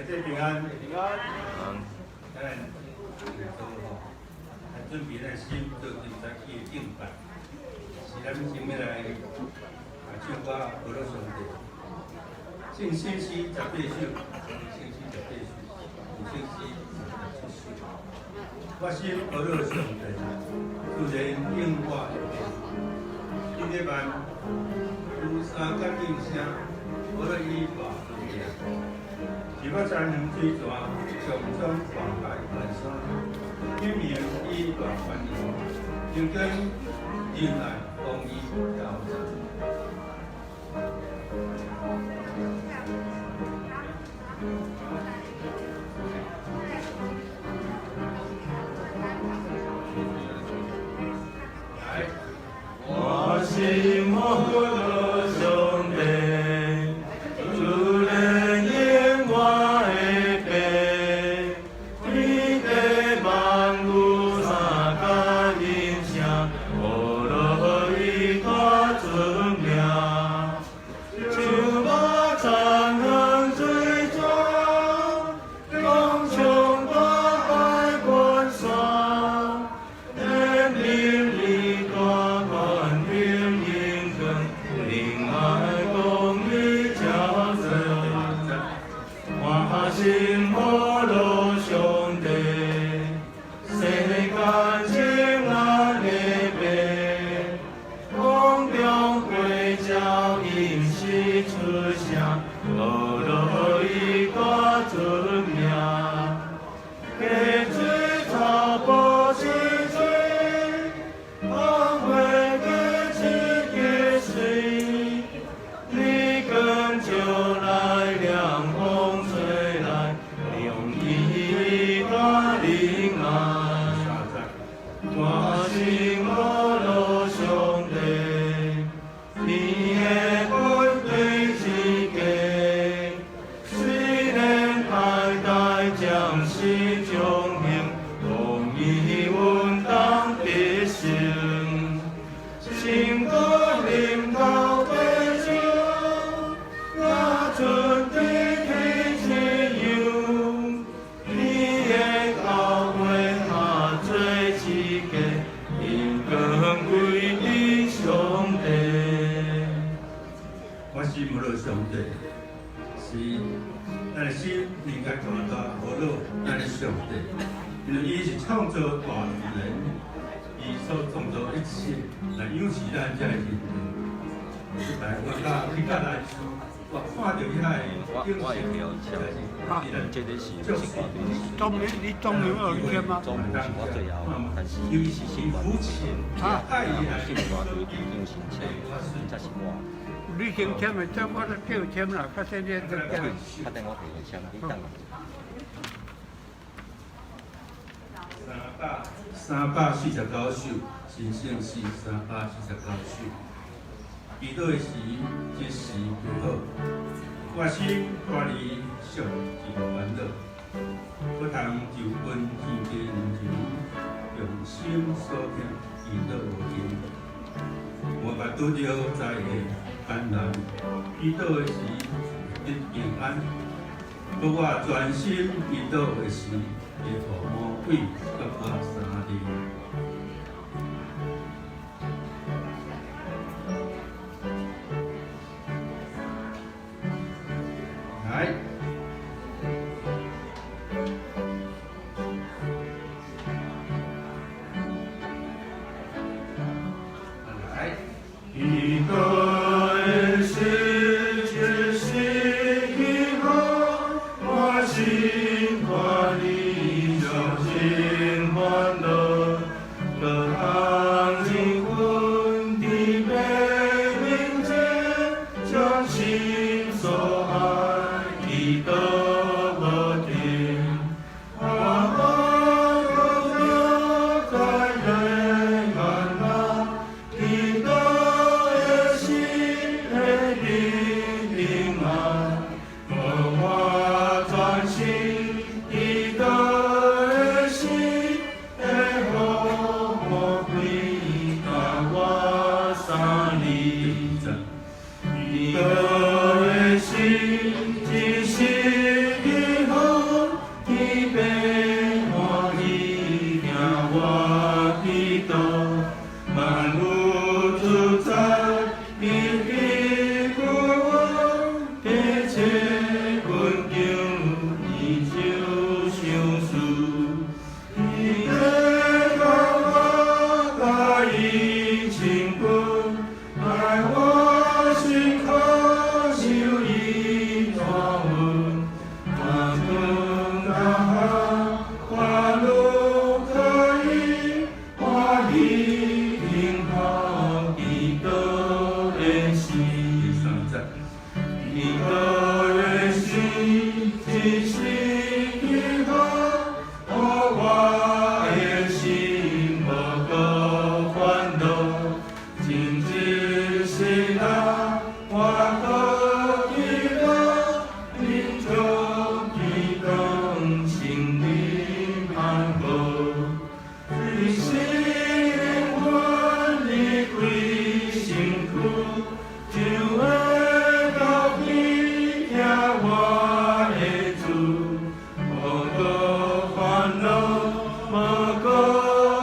體平安。平安。咱做吼，來準備咱心做今早起的敬拜，是咱先欲來啊唱歌歌頌上帝。聖新詩18首，聖詩十八首，聖詩17首。我心歌頌上帝，自然應我的父。天地萬有三角應聲，歌頌伊大尊名。是我山園水泉，上衝大海關山，顯明伊大權能，人間仁愛公義教導。來，我心歌頌上帝，自然應我的父，天地萬有三甲應聲，歌頌伊大尊名。像目田園水泉，廣衝大海關山，顯明伊大權能榮光，仁愛公義昭彰。我心歌頌上帝，世間情愛的父，空中飛鳥應時出聲，歌頌伊大尊名。溪水草埔青翠，芳花果子結穗，日光照來，涼風吹來，榮伊大仁愛。我心歌頌上帝，天的本對之家，雖然歹代暫時將行，公義穩當得勝。勝過臨到地上，也準得天自由。你的教誨合做之家，榮光歸於上帝。我心歌頌上帝，是咱的心應該大大歌頌咱的上帝，因為伊是創造大自然，伊所創造一切來養飼咱這个人類。這擺我甲去甲來，我看著遐個景我會曉簽，這個是姓歌對。中你你中有有簽嗎？總務是我最後，但是伊是姓歌對。啊，姓歌對隊長先簽，才是我。你先簽咪得，我都叫簽啦，較先你就簽。較等我提來簽，你等。349首，新聖詩349首。祈禱的時，這時祈禱，我心脫離屬盡煩惱，不通就分天地人情，用心所聽祈禱無盡。我捌拄著災禍艱難，祈禱的時得平安。當我專心祈禱的時，會予魔鬼佮我相認。來，來，祈禱的時，這時祈禱，我心脫離受盡煩惱，去幸福祈祷的诗。第三节。祈祷的诗，一时去好，予我的心无阁烦恼。真一世人，我阁祈祷，恁将祈祷成你盼望。你是灵魂离开身躯，就会到去听我的主，无阁烦恼，无阁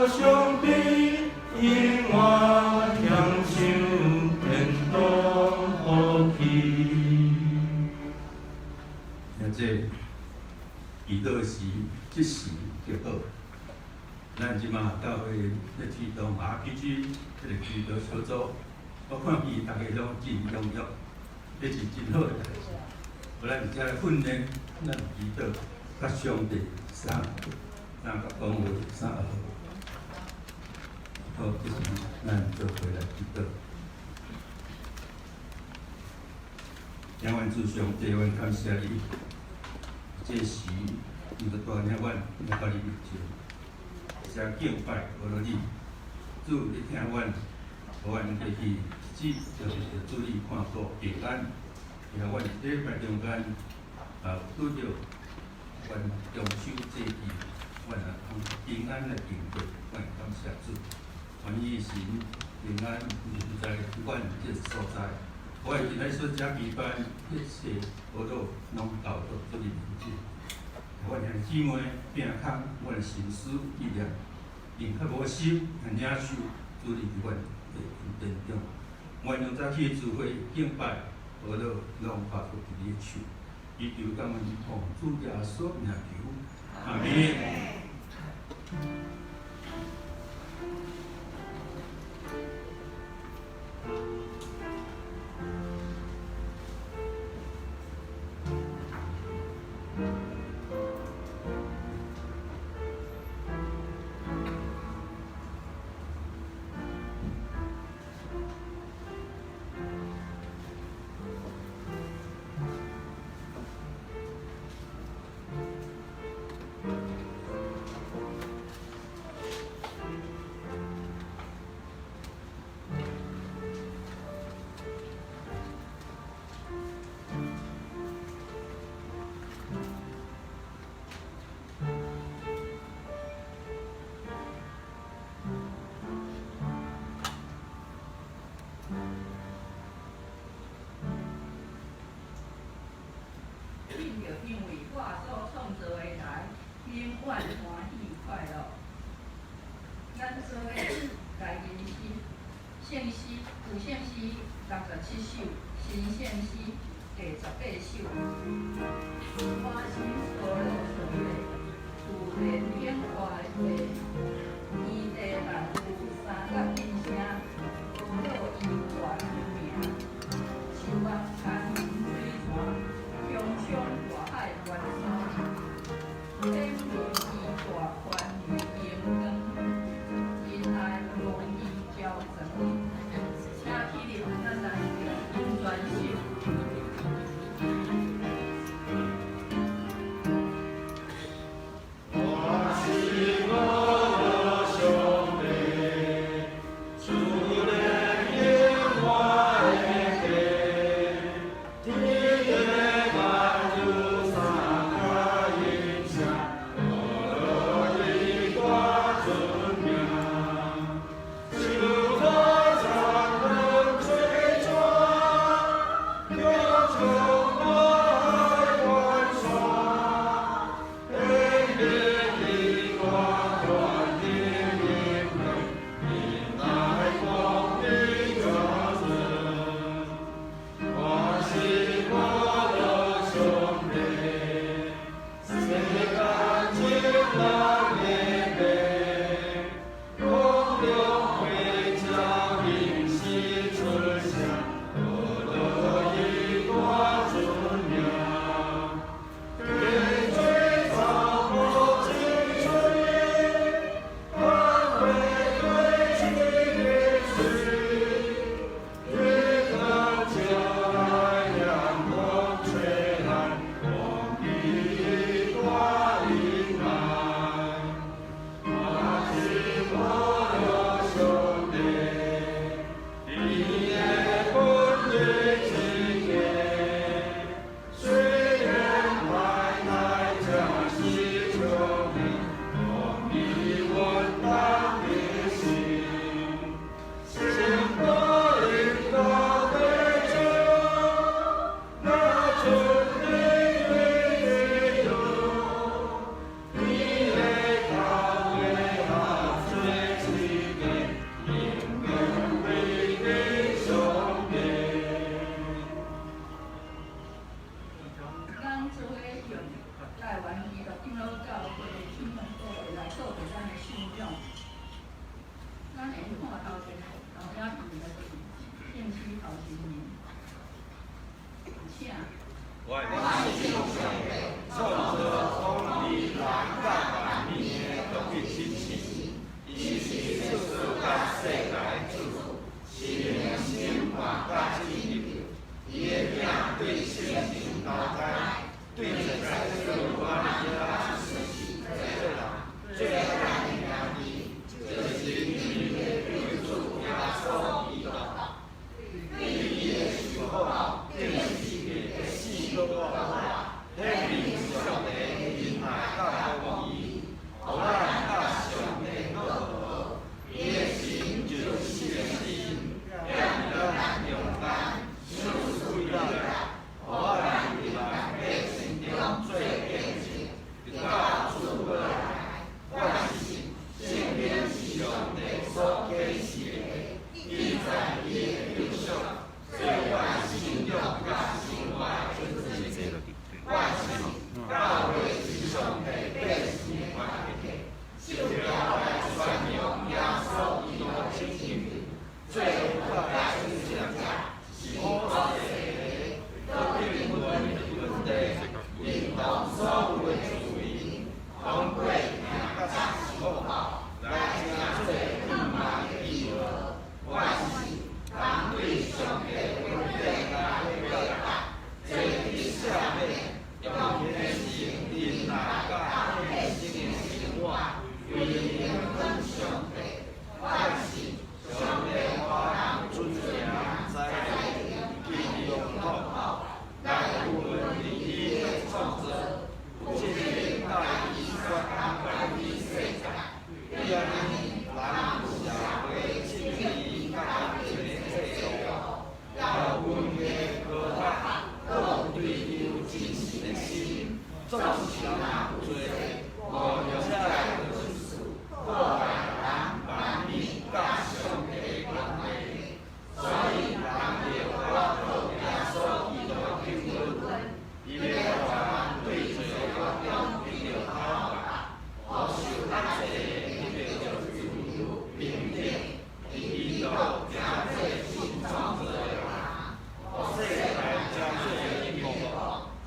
伤悲，永远享受天堂福气。兄弟，祈祷时即时就好。咱這馬教會咧推動 RPG 這個祈禱小組，我看見大家攏真踴躍，這是真好的代誌。有咱伫遮來訓練咱祈禱，佮上帝三三個講話三個好，這是咱做伙來祈禱。仰望主上帝，阮感謝你，這時你閣帶領阮來到你面前，寫敬拜阿羅你，主你聽阮，予阮過去日子就是主你看顧平安，然後阮禮拜中間啊拄著阮中秋節氣，阮也通平安來應對，阮感謝主，願意神平安臨在阮這所在。我會佇咱所遮期盼一切阿羅攏交託主你面前。阮兄弟姊妹摒空，阮的心思意念，寧可無心來領受主你佇阮的恩典中。阮用早起聚會敬拜，阿羅攏交託佇你的手，祈求感恩奉主耶穌名求，阿門。因著因為我所創造的人永遠歡喜快樂。咱做伙來吟詩，聖詩舊聖詩67首，新聖詩第18首。歡欣阿羅上帝，自然顯化的天地萬物三甲應聲，阿羅伊大名，樹木山林水泉，穹蒼大海源山，顯明伊大權榮光，仁愛公義昭彰。請起立，咱來吟全首。我是阿羅上现看頭前投影片的就是聖師頭前面，請。願信上帝，創造統治人佮萬物的獨一真神，伊是創造世界的主，是靈審判佮拯救。伊的囝對聖神投胎，對祭司瑪利亞出世，做人，做咱的兄弟，就是人的救主耶穌基督。對伊的受苦，釘十字架死閣復活，顯明上帝的仁愛佮公義，予咱佮上帝閣和。伊的成就聖神，踮咱中間，賞賜咱，予咱佇萬百姓中做見證，直到主閣來。我信聖經是上帝所啟示的，記載伊的救贖，做阮信仰佮生活的準則。我信教會是上帝百姓的團體，聖召來宣揚耶穌基督拯救，做活聖者，是普世的，閣並分問題，認同所有的罪人，通過疼佮受苦，來成做盼望的記號。我信人對上帝恩典來報答，這佇赦免，用虔誠忍耐佮獻身的生活，歸榮阮上帝。我信上帝予人尊嚴、才能、力量統，來有份佇伊的創造，有責任佮伊宣講佇世界。對按呢，人有社會正義佮安全的制度，也有文化科學，閣有追求真實的心，總是人有罪，無用這個本事破壞人萬物佮上帝的關係。所以人會倚靠耶穌基督的救恩，伊欲予人對罪惡中得著討伐，予受壓制的得著自由平等，佇基督成做新創造的人，予世界成做幸福，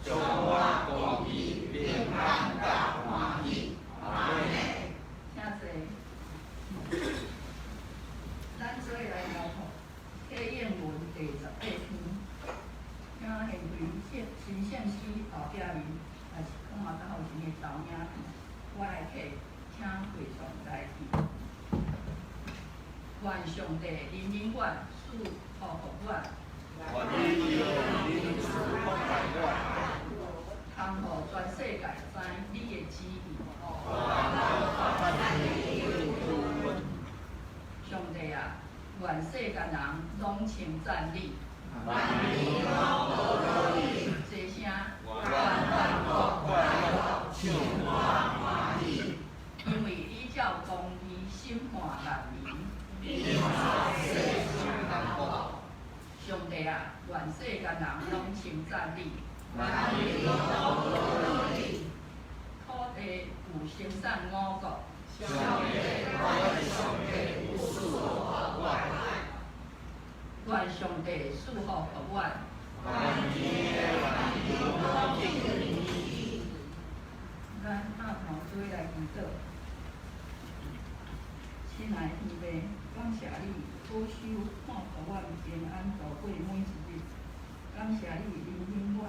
充滿公義、平安佮歡喜。阿們。請坐。咱做伙來交託啟應文第18篇，請現場聖新聖師後壁面，也是看頭前的投影片，我來啟，請會眾來聽。願上帝憐憫阮，賜福予阮。願伊用仁慈覆蓋阮。通予全世界知你的旨意。上帝啊，願世間人攏稱讚你。齊聲。願萬國快樂，唱歌歡喜。因為你照公義審判萬民。上帝啊，願世間人攏稱讚你。土地有生產五穀。願上帝賜福予阮。咱阿頭做伙來祈禱。親愛的天父，感謝你保守看顧阮平安度過每一日。感謝你憐憫阮，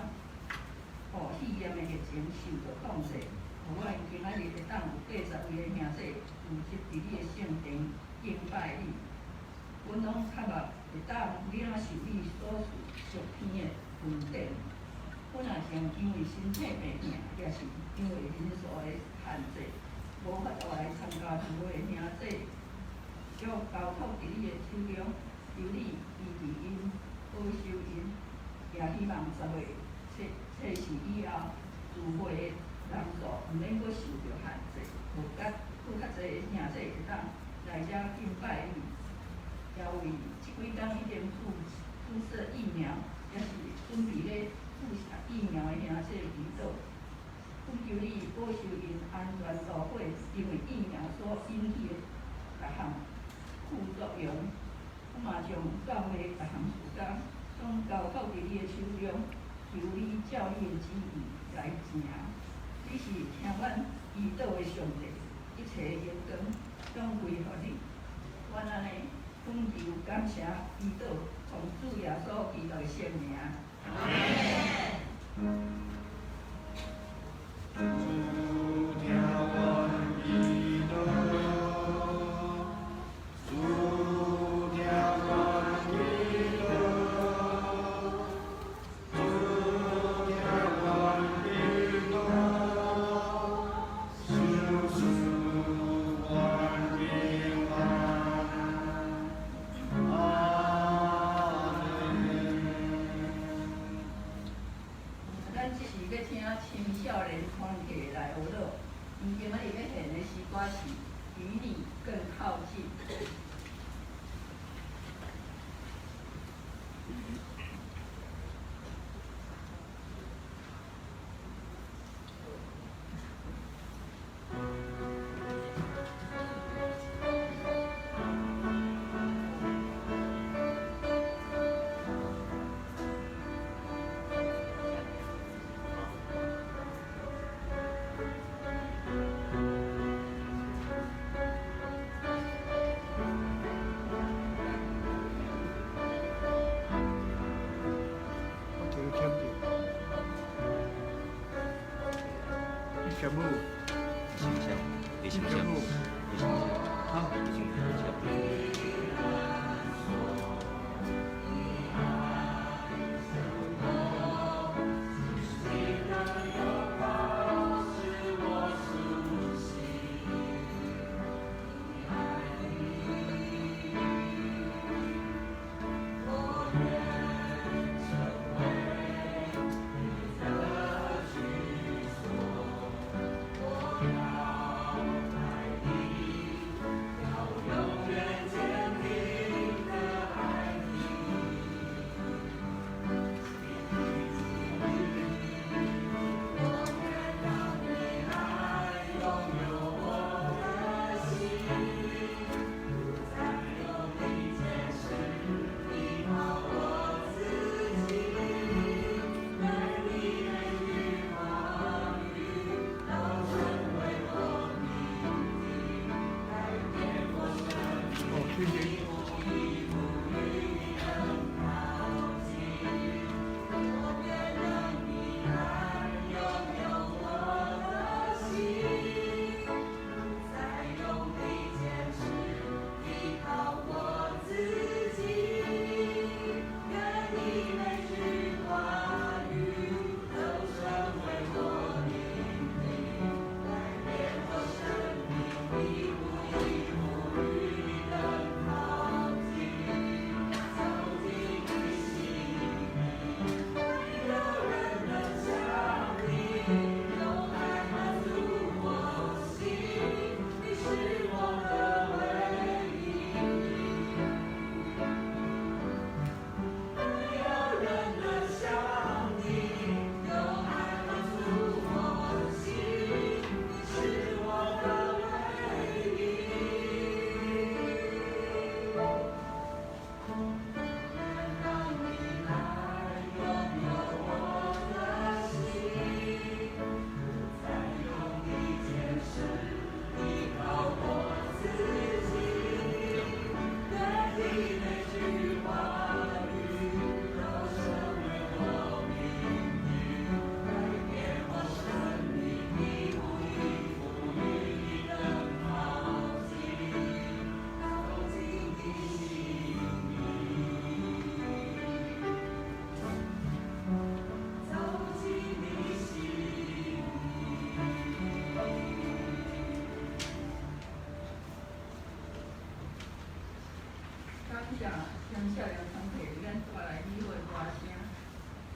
予肺炎的疫情受到控制，予阮今仔日會當有80位的兄弟聚集佇你的聖殿敬拜你。阮攏渴望會當領受你所賜屬天的恩典。阮若曾因為身體病痛，抑是因為人數的限制，無法度來參加聚會的兄弟，將交託佇你的手中，求你醫治𪜶，保守𪜶，也希望10月測試以後，聚會的人數毋免閣受著限制，有較閣較濟的兄弟會當來遮敬拜你。也為這幾工已經注射疫苗，抑是準備咧注射疫苗的兄弟祈禱，懇求你保守𪜶安全度過，因為疫苗所引起的各項副作容。我嘛將教會逐項事工，總交託佇你的手中，求你照你的旨意來行。你是聽阮祈禱的上帝，一切榮光總歸予你。阮按呢懇求感謝祈禱，奉主耶穌基督的聖名。阿們。主聽阮祈禱，主聽阮祈禱，主聽阮祈禱，賞賜阮平安。阿們。咱這時欲請青少年團體來學樂，𪜶今仔日欲獻的詩歌是《與你更靠近》。我這個簽字，你什麼？你想想，你想想，你想想，啊？已經開始。哦，謝謝。感謝青少年團體為咱帶來美好的歌聲。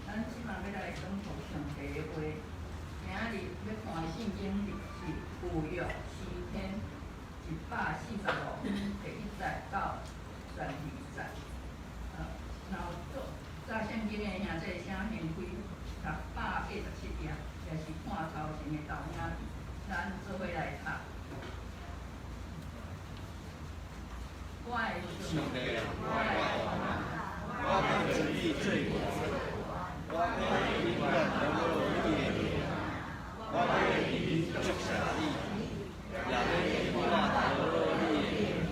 咱這馬欲來講予上帝的話。今仔日欲看的聖經是舊約詩篇145第一節到12節。若有做早聖經的兄弟，請掀開687頁，也是看頭前的投影片，咱做伙來讀。我的上帝啊，我的大王，我欲尊你做大，我欲永遠歌頌你的名，我欲直直祝謝你，也欲永遠歌頌你的名。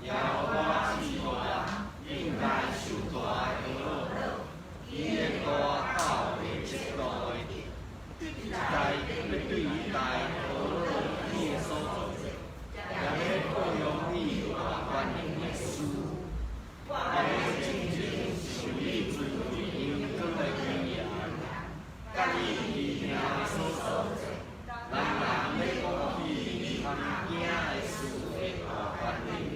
耶和華至大，應該受大的呵咾，伊的大到會嫉妒的，一代欲對一代呵咾你的所做的，也欲報揚你大權能的事。我欲終身受你尊貴榮光的威嚴，佮你奇妙的所做。人人咧講起你通行的事的大權能，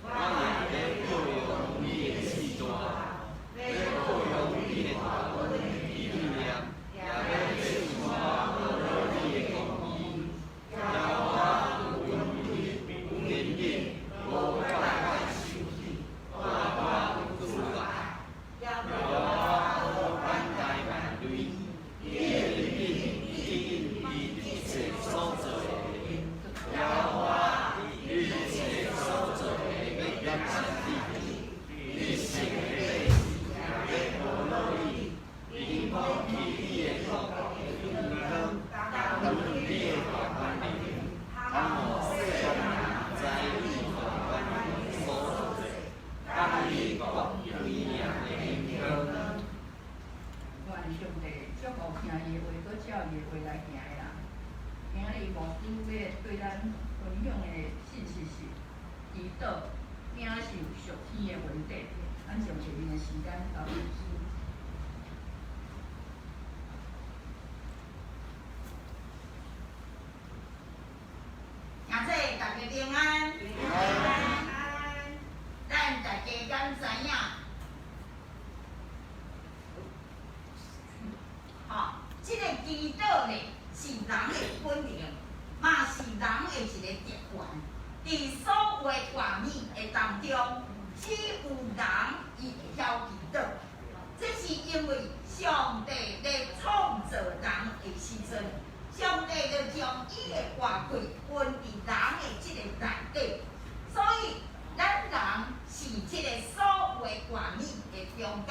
我也咧報揚你的至大，咧報揚你的大能與紀念，也欲唱歌歌頌你的公義。耶和華有恩惠，有憐憫，無快快受氣，大大有慈愛。耶和華可擔待萬類，伊的憐憫一定佇一切所造的。耶和華佇一切所造的欲感謝你，你聖的百姓也欲歌頌你，𪜶講起你的國榮光，談論你的大權能，通予世間人知你大權能所做的，講你國威嚴的榮光。願上帝祝福聽伊的話，閣照伊的話來行的人。今仔日牧師欲對咱分享的信息是祈禱領受屬天的恩典。咱將下面的時間交予牧師。兄弟，大家平安。平安。咱大家敢知影？吼，這个祈禱咧是人的本能，嘛是人的一个特權。佇所有的活物的當中，只有人伊會曉祈禱。這是因為上帝咧創造人的時陣，上帝就將伊的活氣噴佇人的這个內底，所以咱人是這个所有的活物的中間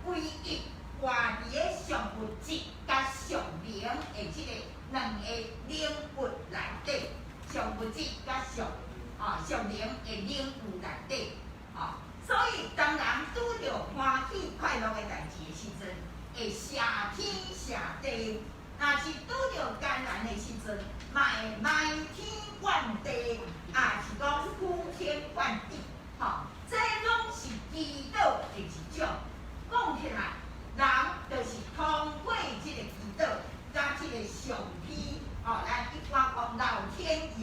唯一活佇咧上物質佮上靈的這个兩个領域內底，上物質佮上靈的領域內底，所以當人拄著歡喜快樂的代誌的時陣，會謝天謝地；若是拄著艱難的時陣，嘛會埋天怨地，也是講呼天喚地，吼，這攏是祈禱的一種。講起來，人就是通過這个祈禱，佮這个上天，吼，咱一般講老天爺，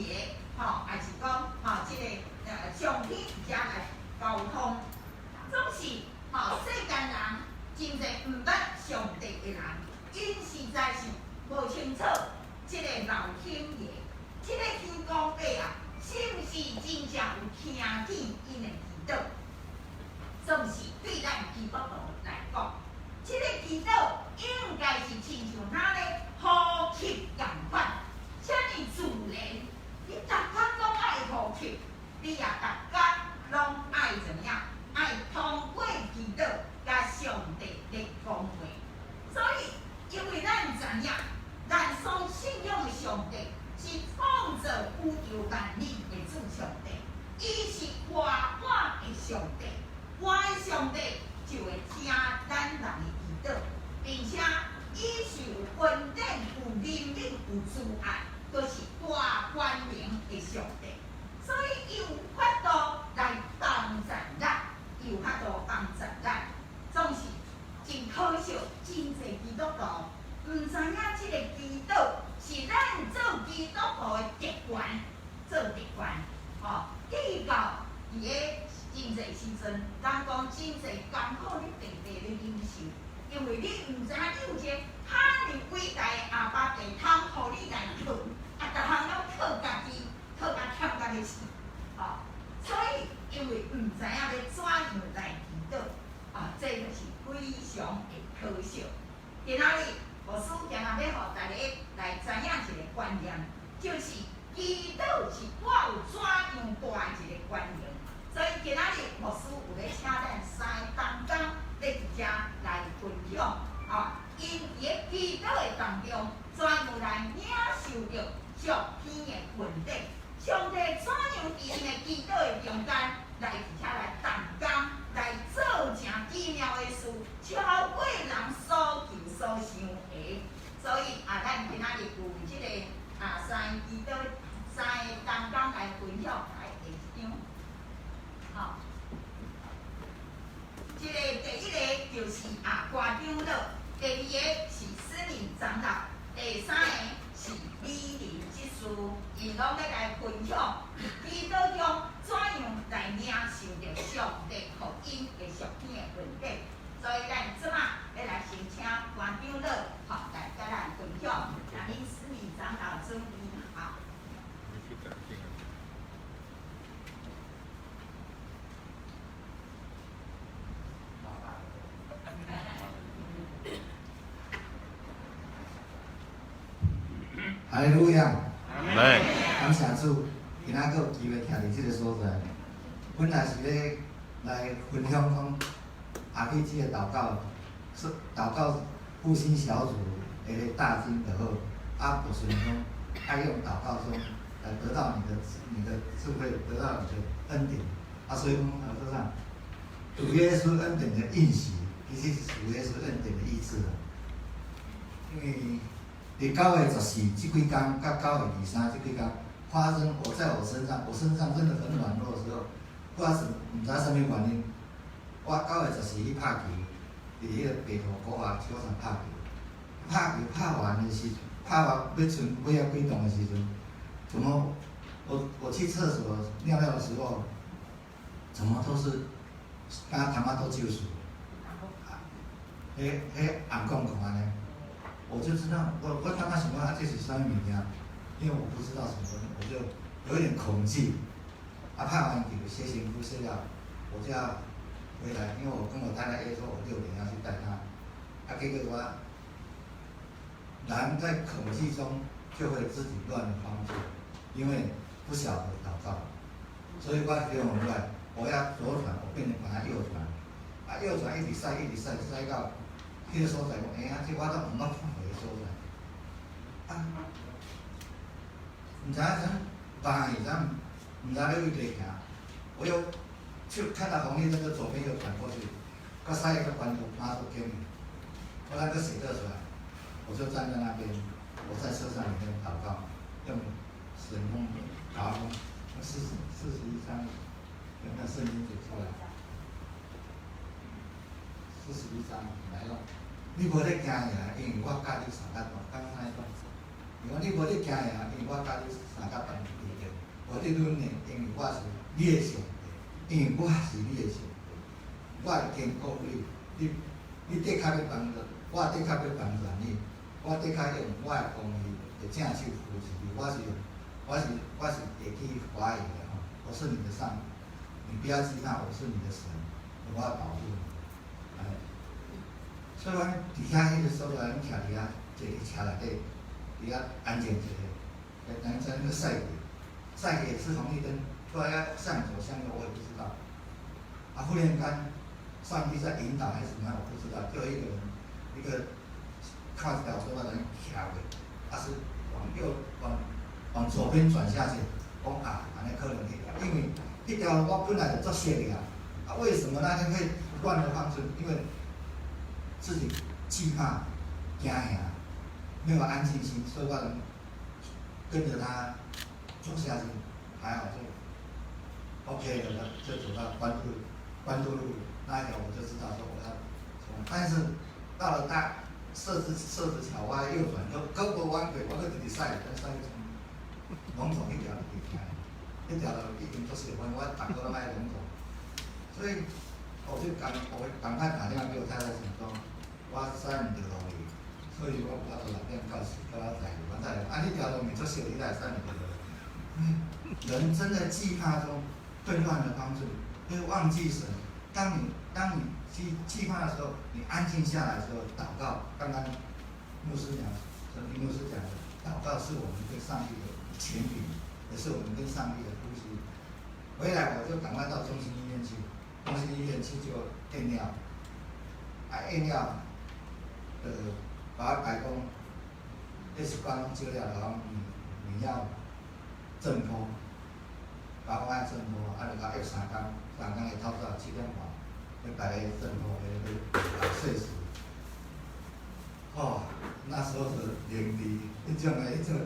吼，也是講吼，這个上天佇遮來溝通。總是吼，世間人真濟毋捌上帝的人，𪜶實在是無清楚這个老天爺，這个天公伯啊，是毋是真正有聽見𪜶的祈禱？總是對咱基督徒來講，這个祈禱應該是親像哪咧呼吸仝款，遮爾自然。你逐工攏愛呼吸，你也逐工攏愛怎樣？愛通過祈禱佮上帝咧講話。所以，因為咱知影，咱所信仰的上帝是創造宇宙萬物的主上帝，伊是活活的上帝，活的上帝就會聽咱人的祈禱，並且伊是有恩典、有憐憫、有慈愛，閣是大權能的上帝，所以伊有法度來幫助咱，伊有法度幫助咱。總是真可惜，真濟基督徒毋知影這个祈禱是咱做基督徒的特權，做特權，吼，至到佇咧真濟時陣，人講真濟艱苦你白白咧忍受，因為你毋知影你有一個遐爾偉大的阿爸父通予你來靠，啊，逐項攏靠家己，靠甲忝甲欲死，吼。所以因為毋知影欲怎樣來祈禱，啊，這就是非常的可惜。今仔日牧師今仔欲予大家來知影一个觀念，就是祈禱是我有怎樣大的一个權能。所以今仔日牧師有咧請咱三个同工咧佇遮來分享，啊，𪜶佇咧祈禱的當中，怎樣來領受著屬天的恩典？上帝怎樣佇𪜶的祈禱的中間來佇遮來動工，來做誠奇妙的事，超過人所求所想的。所以啊，咱今仔日有這个啊三个祈禱，三个同工來分享，來下一張。好，這个第一个就是啊郭長老，第二个是思敏長老，第三个是美玲執事，𪜶攏欲來分享，佇祈禱中怎樣來領受著上帝予𪜶的屬天的恩典。所以咱這馬欲來先請郭長老，吼來佮咱分享。那恁思敏長老準備好。哈利路亞！感謝主，今仔閣有機會徛佇這個所在。本來是欲來分享講，阿基這个禱告是禱告復興小組的大經就好，啊，就想講愛用禱告中來得到你的智慧，得到你的恩典。啊，所以講啊，做啥？主耶穌恩典的應許，其實是主耶穌恩典的醫治。因為佇9月14這幾工，佮9月23這幾工發生，我在我身上，我身上真的很軟弱的時候，我是毋知啥物原因。我9月14去拍球，佇彼个白頭古華球場拍球，拍球拍完的時，拍完欲賰尾仔幾檔的時陣，怎麼我去廁所尿尿的時候，怎麼都是敢若通仔吐酒水，彼彼紅摃摃按呢，我就知道，我剛剛想講啊，這是啥物物件？因為我不知道什麼東西，我就有點恐懼。啊，拍完球洗身軀洗了，我就要回來，因為我跟我太太約說，我6點要去帶她。啊，結果我人在恐懼中就會自己亂方寸，因為不曉得禱告，所以我叫我來，我要左轉，我變成把它右轉，啊，右轉一直駛，一直駛，駛到彼个所在，講，欸呀，這我都毋捌看過的所在，啊，毋知影怎慢去，怎毋知欲佗位行，我又就看到紅綠燈，就左邊又轉過去，閣駛一個彎頭，馬上給你，我那個寫得出來，我就站在那邊，我在車上裡面禱告，用神風禱告，41章，用那聖經解出來，四十一章來咯，你無咧驚嚇，因為我佮你相佮同，剛才講，伊講你無咧驚嚇，因為我佮你相佮同佇咧，無咧忍的，因為我是你的上帝，因為我是你的上帝，我會堅固你，你的確欲幫助，我的確欲幫助你，我的確用我的公義的正手扶持你，我是會去懷疑的吼，我是你的上帝，你不要懼怕，我是你的神，我要保護你。哎，所以阮佇遐彼個所在，阮徛佇遐，坐佇車內底，佇遐安靜一下，等陣個駛過，駛過也是紅綠燈，突然要向左向右，我也不知道。啊，忽然間，上帝在引導還是怎麼樣，我不知道。就一個人，一個靠一條車道人徛過，啊是往右往左邊轉下去，講啊，按呢可能彼條，因為彼條我本來就足熟的啊，啊為什麼那天會亂了方寸？因為自己懼怕、驚嚇，沒有安靜心，所以我跟着他走下去，還好就 OK 了，就走到關渡路那一條，我就知道說我要從，但是到了大社子橋，我還右轉，閣無彎過，我閣直直駛，駛從攏總彼條路去行，彼條路已經足熟，我逐個攏愛攏總，所以我就趕快打電話給我太太講說，我駛毋著路去，所以我我就6點到時到我載我載啊，彼條路毋足熟，你哪會駛毋著路？人真的懼怕中會亂了方寸，會忘記神。當你懼怕的時候，你安靜下來的時候，禱告。剛剛牧師講，林牧師講的，禱告是我們跟上帝的權柄，也是我們跟上帝的呼吸。回來我就趕快到中心醫院去，就验尿，啊验尿，就共我排讲，X 光照了，就讲你要震波，共我讲爱震波，啊就共我约三工，三工的透早7点半，欲排咧震波，彼个碎石。哦，那时候是灵力，彼种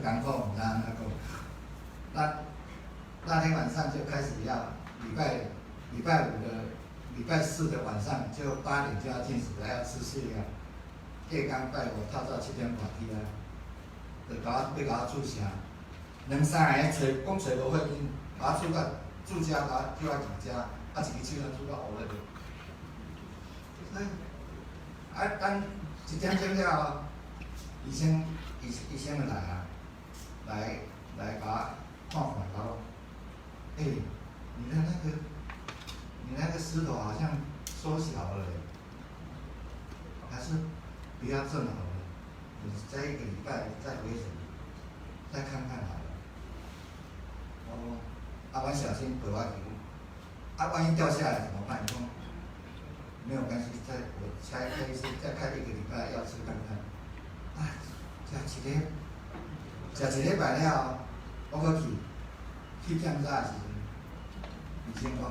艰苦，毋知按怎讲。那天晚上就开始要礼拜五的礼拜四的晚上就8点就要禁食，还要吃饲料。隔工拜五透早7点半起来，就共我欲共我注射，两三个揣讲揣无血因，共我注到注遮，共我叫我入遮，啊一支手注到乌咧。啊，等1点钟了后，医生就来啊，来共我看看，共我讲，欸，你那个石头好像缩小了，还是不要震好了，你再一个礼拜再回诊，再看看好了。我讲，啊，阮小心陪我去，啊，万一掉下来怎么办？伊讲没有关系，再我再开一次，再开一个礼拜要吃看看。啊，食一礼拜了后，我阁去检查的时阵，医生讲，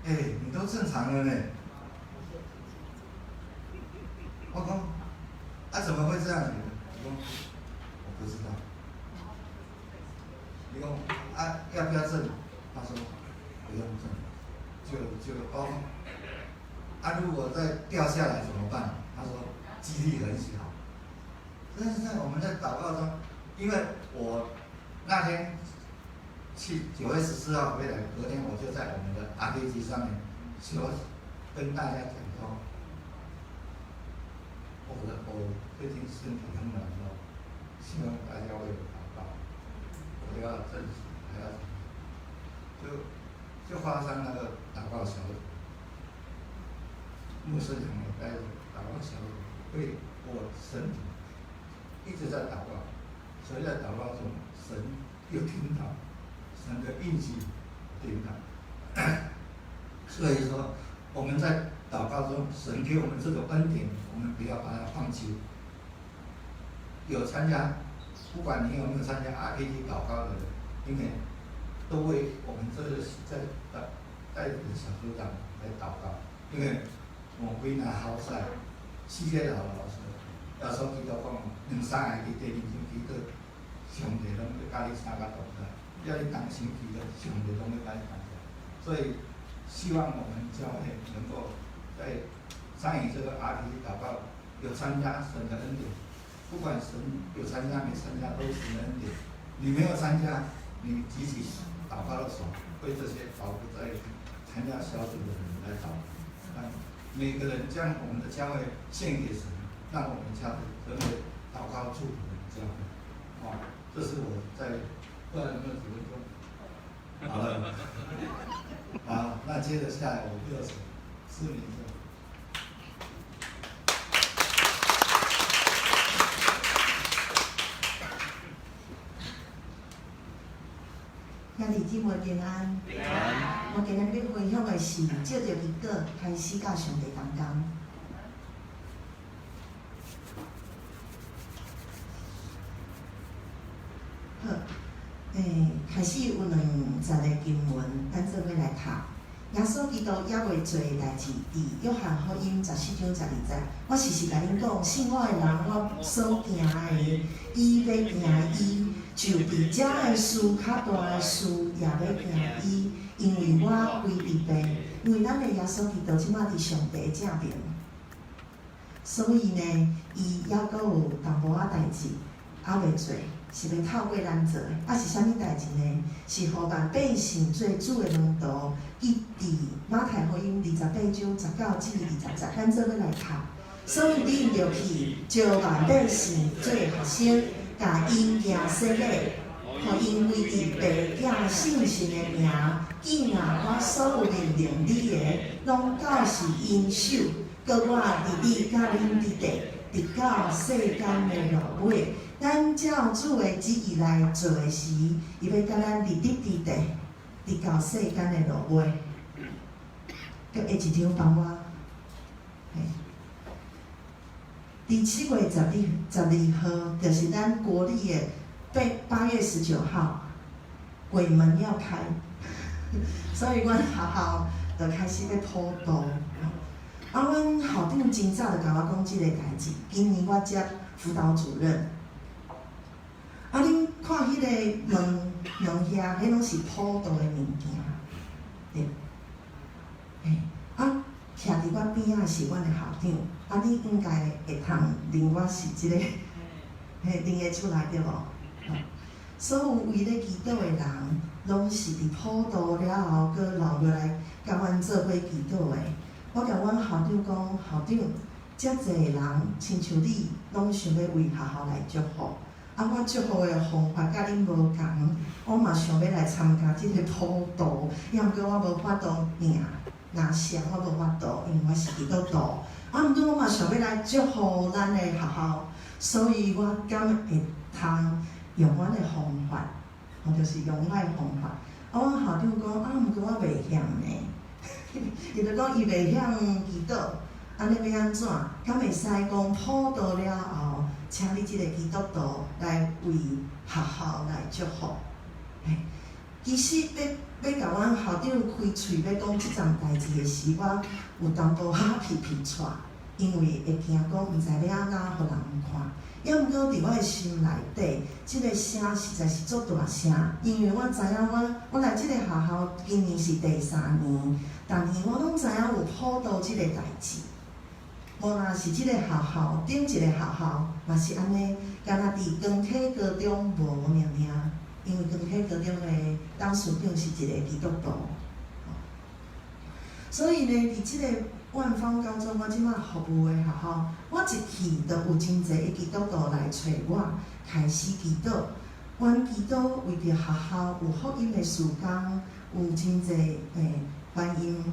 欸，你都正常了呢。我讲，啊，怎么会这样子？伊讲，我不知道。伊讲，啊，要不要震？他说，不用震，就哦。啊，如果再掉下来怎么办？他说，几率很小。但是在我们在祷告中，因为我那天去9月14号回来，隔天我就在我们的 RPG 上面说，跟大家讲说，我最近身体很软弱，希望大家为我祷告，我要证实，还要就发生那个祷告小组，牧师两个带着祷告小组为我身体一直在祷告，所以在祷告中，神又听到神的应许，听到。所以说我们在祷告中，神给我们这种恩典，我们不要把它放弃。有参加，不管你有没有参加 RPG 祷告的人，因为都为我们这个在带领的小组长来祷告，因为我归纳好赛，世界老老师，耶稣基督讲，两三个伫地面上祈祷，上帝拢欲佮你相佮同在；要你同心祈祷，上帝拢欲佮你同在。所以，希望我们教会能够在参与这个 RPG 祷告，有参加神的恩典，不管神有参加没参加，都是神的恩典。你没有参加，你举起祷告的手，为这些祷告在参加小组的人来祷告，让每个人将我们的教会献给神，让我们教会成为祷告祝福的教会。好，这是我在不知道有没有几分钟。好了，好，那接着下来我就请施明正。兄弟姊妹平安。平安。我今日欲分享的是，借著祈祷开始佮上帝同工。好，开始有两节的经文，咱做伙来读。耶稣基督犹未做的代志，伫约翰福音14章12节。我实实共恁讲，信我的人，我所行的，伊欲行伊，就比这的事较大的事也欲行伊，因为我归伫父，因为咱的耶稣基督这摆伫上帝的正爿，所以呢，伊犹阁有淡薄仔代志犹未做，是欲透过咱做的。啊，是啥物代志呢？是予万百姓做主的门徒。记伫马太福音28章19至20节，咱做伙来读。所以恁著去招万百姓做学生，共𪜶行洗礼，予𪜶归伫父、囝、圣神的名，见啊，我所有命令你的，拢交予𪜶守。阁我伫你佮恁伫地，直到世间的落尾。咱照主的旨意来做的时，伊欲佮咱伫伫伫地，直到世间的落尾。叫下一張幫我。嘿，佇7月12號，就是咱國曆的8月19號，鬼門要開，所以阮學校就開始欲普渡。啊，阮校長真早就共我講這个代誌，今年我接輔導主任。啊，恁看彼個門門遐，彼攏是普渡的物件，對。嘿，啊，徛佇我邊仔是阮的校長，啊，你應該會通認我是這个，嘿，認會出來對無？所有為咧祈禱的人，攏是佇普渡了後，閣留落來共阮做伙祈禱的。我共阮校長講，校長，遮濟人親像你，攏想欲為學校來祝福。啊，我祝福的方法佮恁無仝，我嘛想欲來參加這个普渡，抑毋過我無法度領拿香，我無法度，因為我是基督徒。啊，毋過我嘛想欲來祝福咱的學校，所以我敢會通用阮的方法，吼，就是用我的方法。啊，阮校長講，啊，毋過我袂曉呢。伊就講伊袂曉祈禱，按呢欲按怎？敢會使講普渡了後，請你這个基督徒來為學校來祝福。嘿，其實欲欲共阮校長開喙欲講這樁代誌的時，我有淡薄仔皮皮掣，因為會驚講毋知欲按怎予人看。抑毋過佇我的心內底，這个聲實在是足大聲，因為我知影我我來這个學校今年是第三年，逐年我攏知影有普渡這个代誌。無若是這个學校，頂一个學校嘛是按呢，敢若佇光啟高中無爾爾，因為光啟高中的董事長是一个基督徒。所以呢，佇這个萬芳高中，我這馬服務的學校，我一去就有真濟的基督徒來揣我，開始祈禱。阮祈禱為著學校有福音的事工，有真濟傳音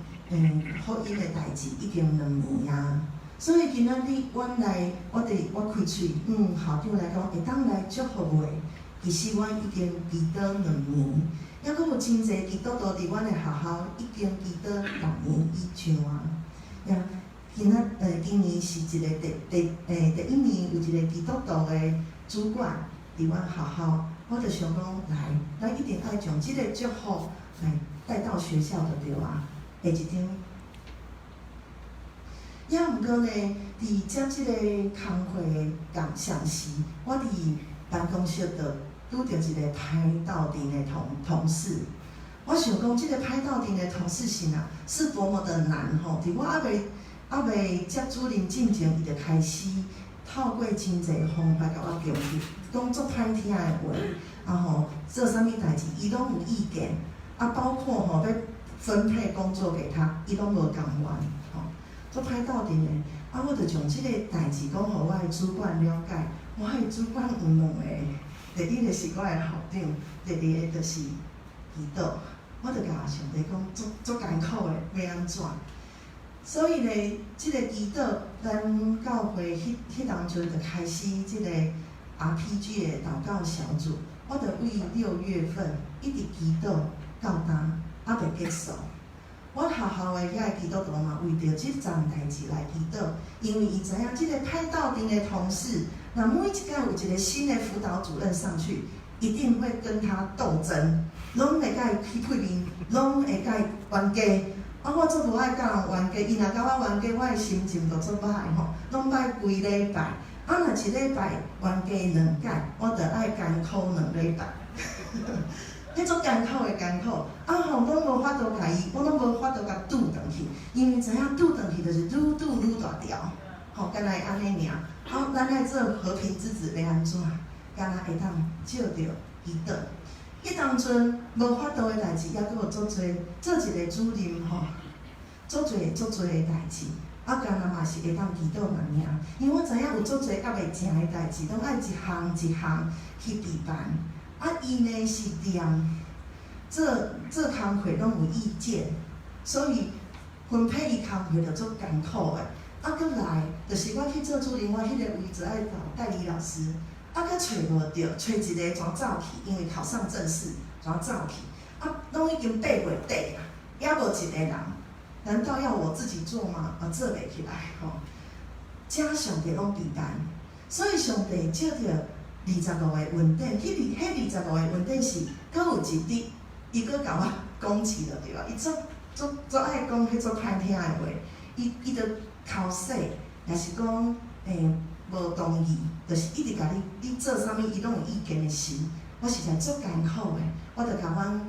福音的代誌，已經2年啊。所以今仔日阮來，我佇我開喙，校長來講會當來祝福袂？其實阮已經祈禱2年，抑閣有真濟基督徒佇阮的學校已經祈禱6年以上啊。呀，今仔今年是一個第一年有一個基督徒的主管佇阮學校，我就想講來，咱一定愛將這個祝福來帶到學校就對啊。下一張。抑毋過呢，佇接這個工課的共相時，我佇辦公室就拄著一個歹鬥陣的同事。我想講，這個歹鬥陣的同事是啊，是多麼的難吼！佇我猶未接主任進前，伊就開始透過真濟方法共我攻擊，講足歹聽的話，啊吼，做啥物代誌，伊攏有意見，啊，包括吼欲分配工作給他，伊攏無甘願，吼，足歹鬥陣的。啊，我就將這個代誌講予我的主管了解。我的主管有兩个，第一个是我的校長，第二个就是祈禱。我就共上帝講，足足艱苦的，欲按怎？所以呢，這个祈禱，咱教會彼當陣就開始這个 RPG 的禱告小組。我就為6月份一直祈禱到今，猶未結束。阮學校的遐个基督徒嘛，為著這樁代誌來祈禱，因為伊知影這个歹鬥陣的同事，若每一擺有一個新的輔導主任上去，一定會跟他鬥爭，攏會共伊起屁面，攏會共伊冤家。啊，我足無愛共人冤家，伊若共我冤家，我的心情就足歹吼，攏歹規禮拜。啊，若一禮拜冤家兩擺，我就愛艱苦2禮拜。彼足艱苦的艱苦，啊吼，攏無法度共伊，我攏無法度共拄轉去，因為知影拄轉去就是愈拄愈大條，吼，敢若會按呢爾。啊，咱愛做和平之子，欲按怎？敢若會當藉著祈禱。彼當陣無法度的代誌，抑閣有足濟，做一個主任吼，足濟足濟的代誌，啊，敢若嘛是會當祈禱爾爾。因為我知影有足濟猶未成的代誌，攏愛一項一項去備辦。啊，伊呢是連做做工課攏有意見，所以分配伊工課就足艱苦的。啊，閣來，就是我去做主任，我彼個位置愛找代理老師，啊，閣揣無著，揣一个怎走去，因為考上正式，怎走去？啊，攏已經8月底啊，猶無一個人。難道要我自己做嗎？啊，做袂起來吼。遮上帝攏備辦，所以上帝借著二十五个恩典，彼二十五個恩典是，閣有一日，伊閣共我講起了對吧？伊足足足愛講彼足歹聽的話，伊就剾洗，也是講無同意，就是一直共你你做啥物，伊攏有意見的時，我實在足艱苦的，我就共阮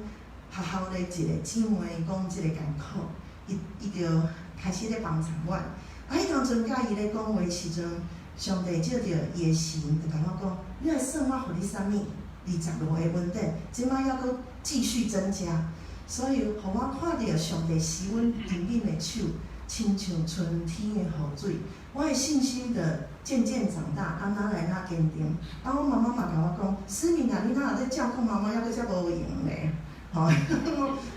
學校的一個姊妹講這個艱苦，伊就開始咧幫助我。啊，彼當陣佮伊咧講話時陣，上帝借著伊的神就共我講：你來算我予你啥物？二十五个恩典，這擺猶閣繼續增加，所以予我看著上帝施阮憐憫的手，親像春天的雨水，我的信心的漸漸長大，啊，愈來愈堅定。啊，阮媽媽嘛共我講：思敏啊，你哪有咧照顧媽媽，猶閣遮無閒咧？吼，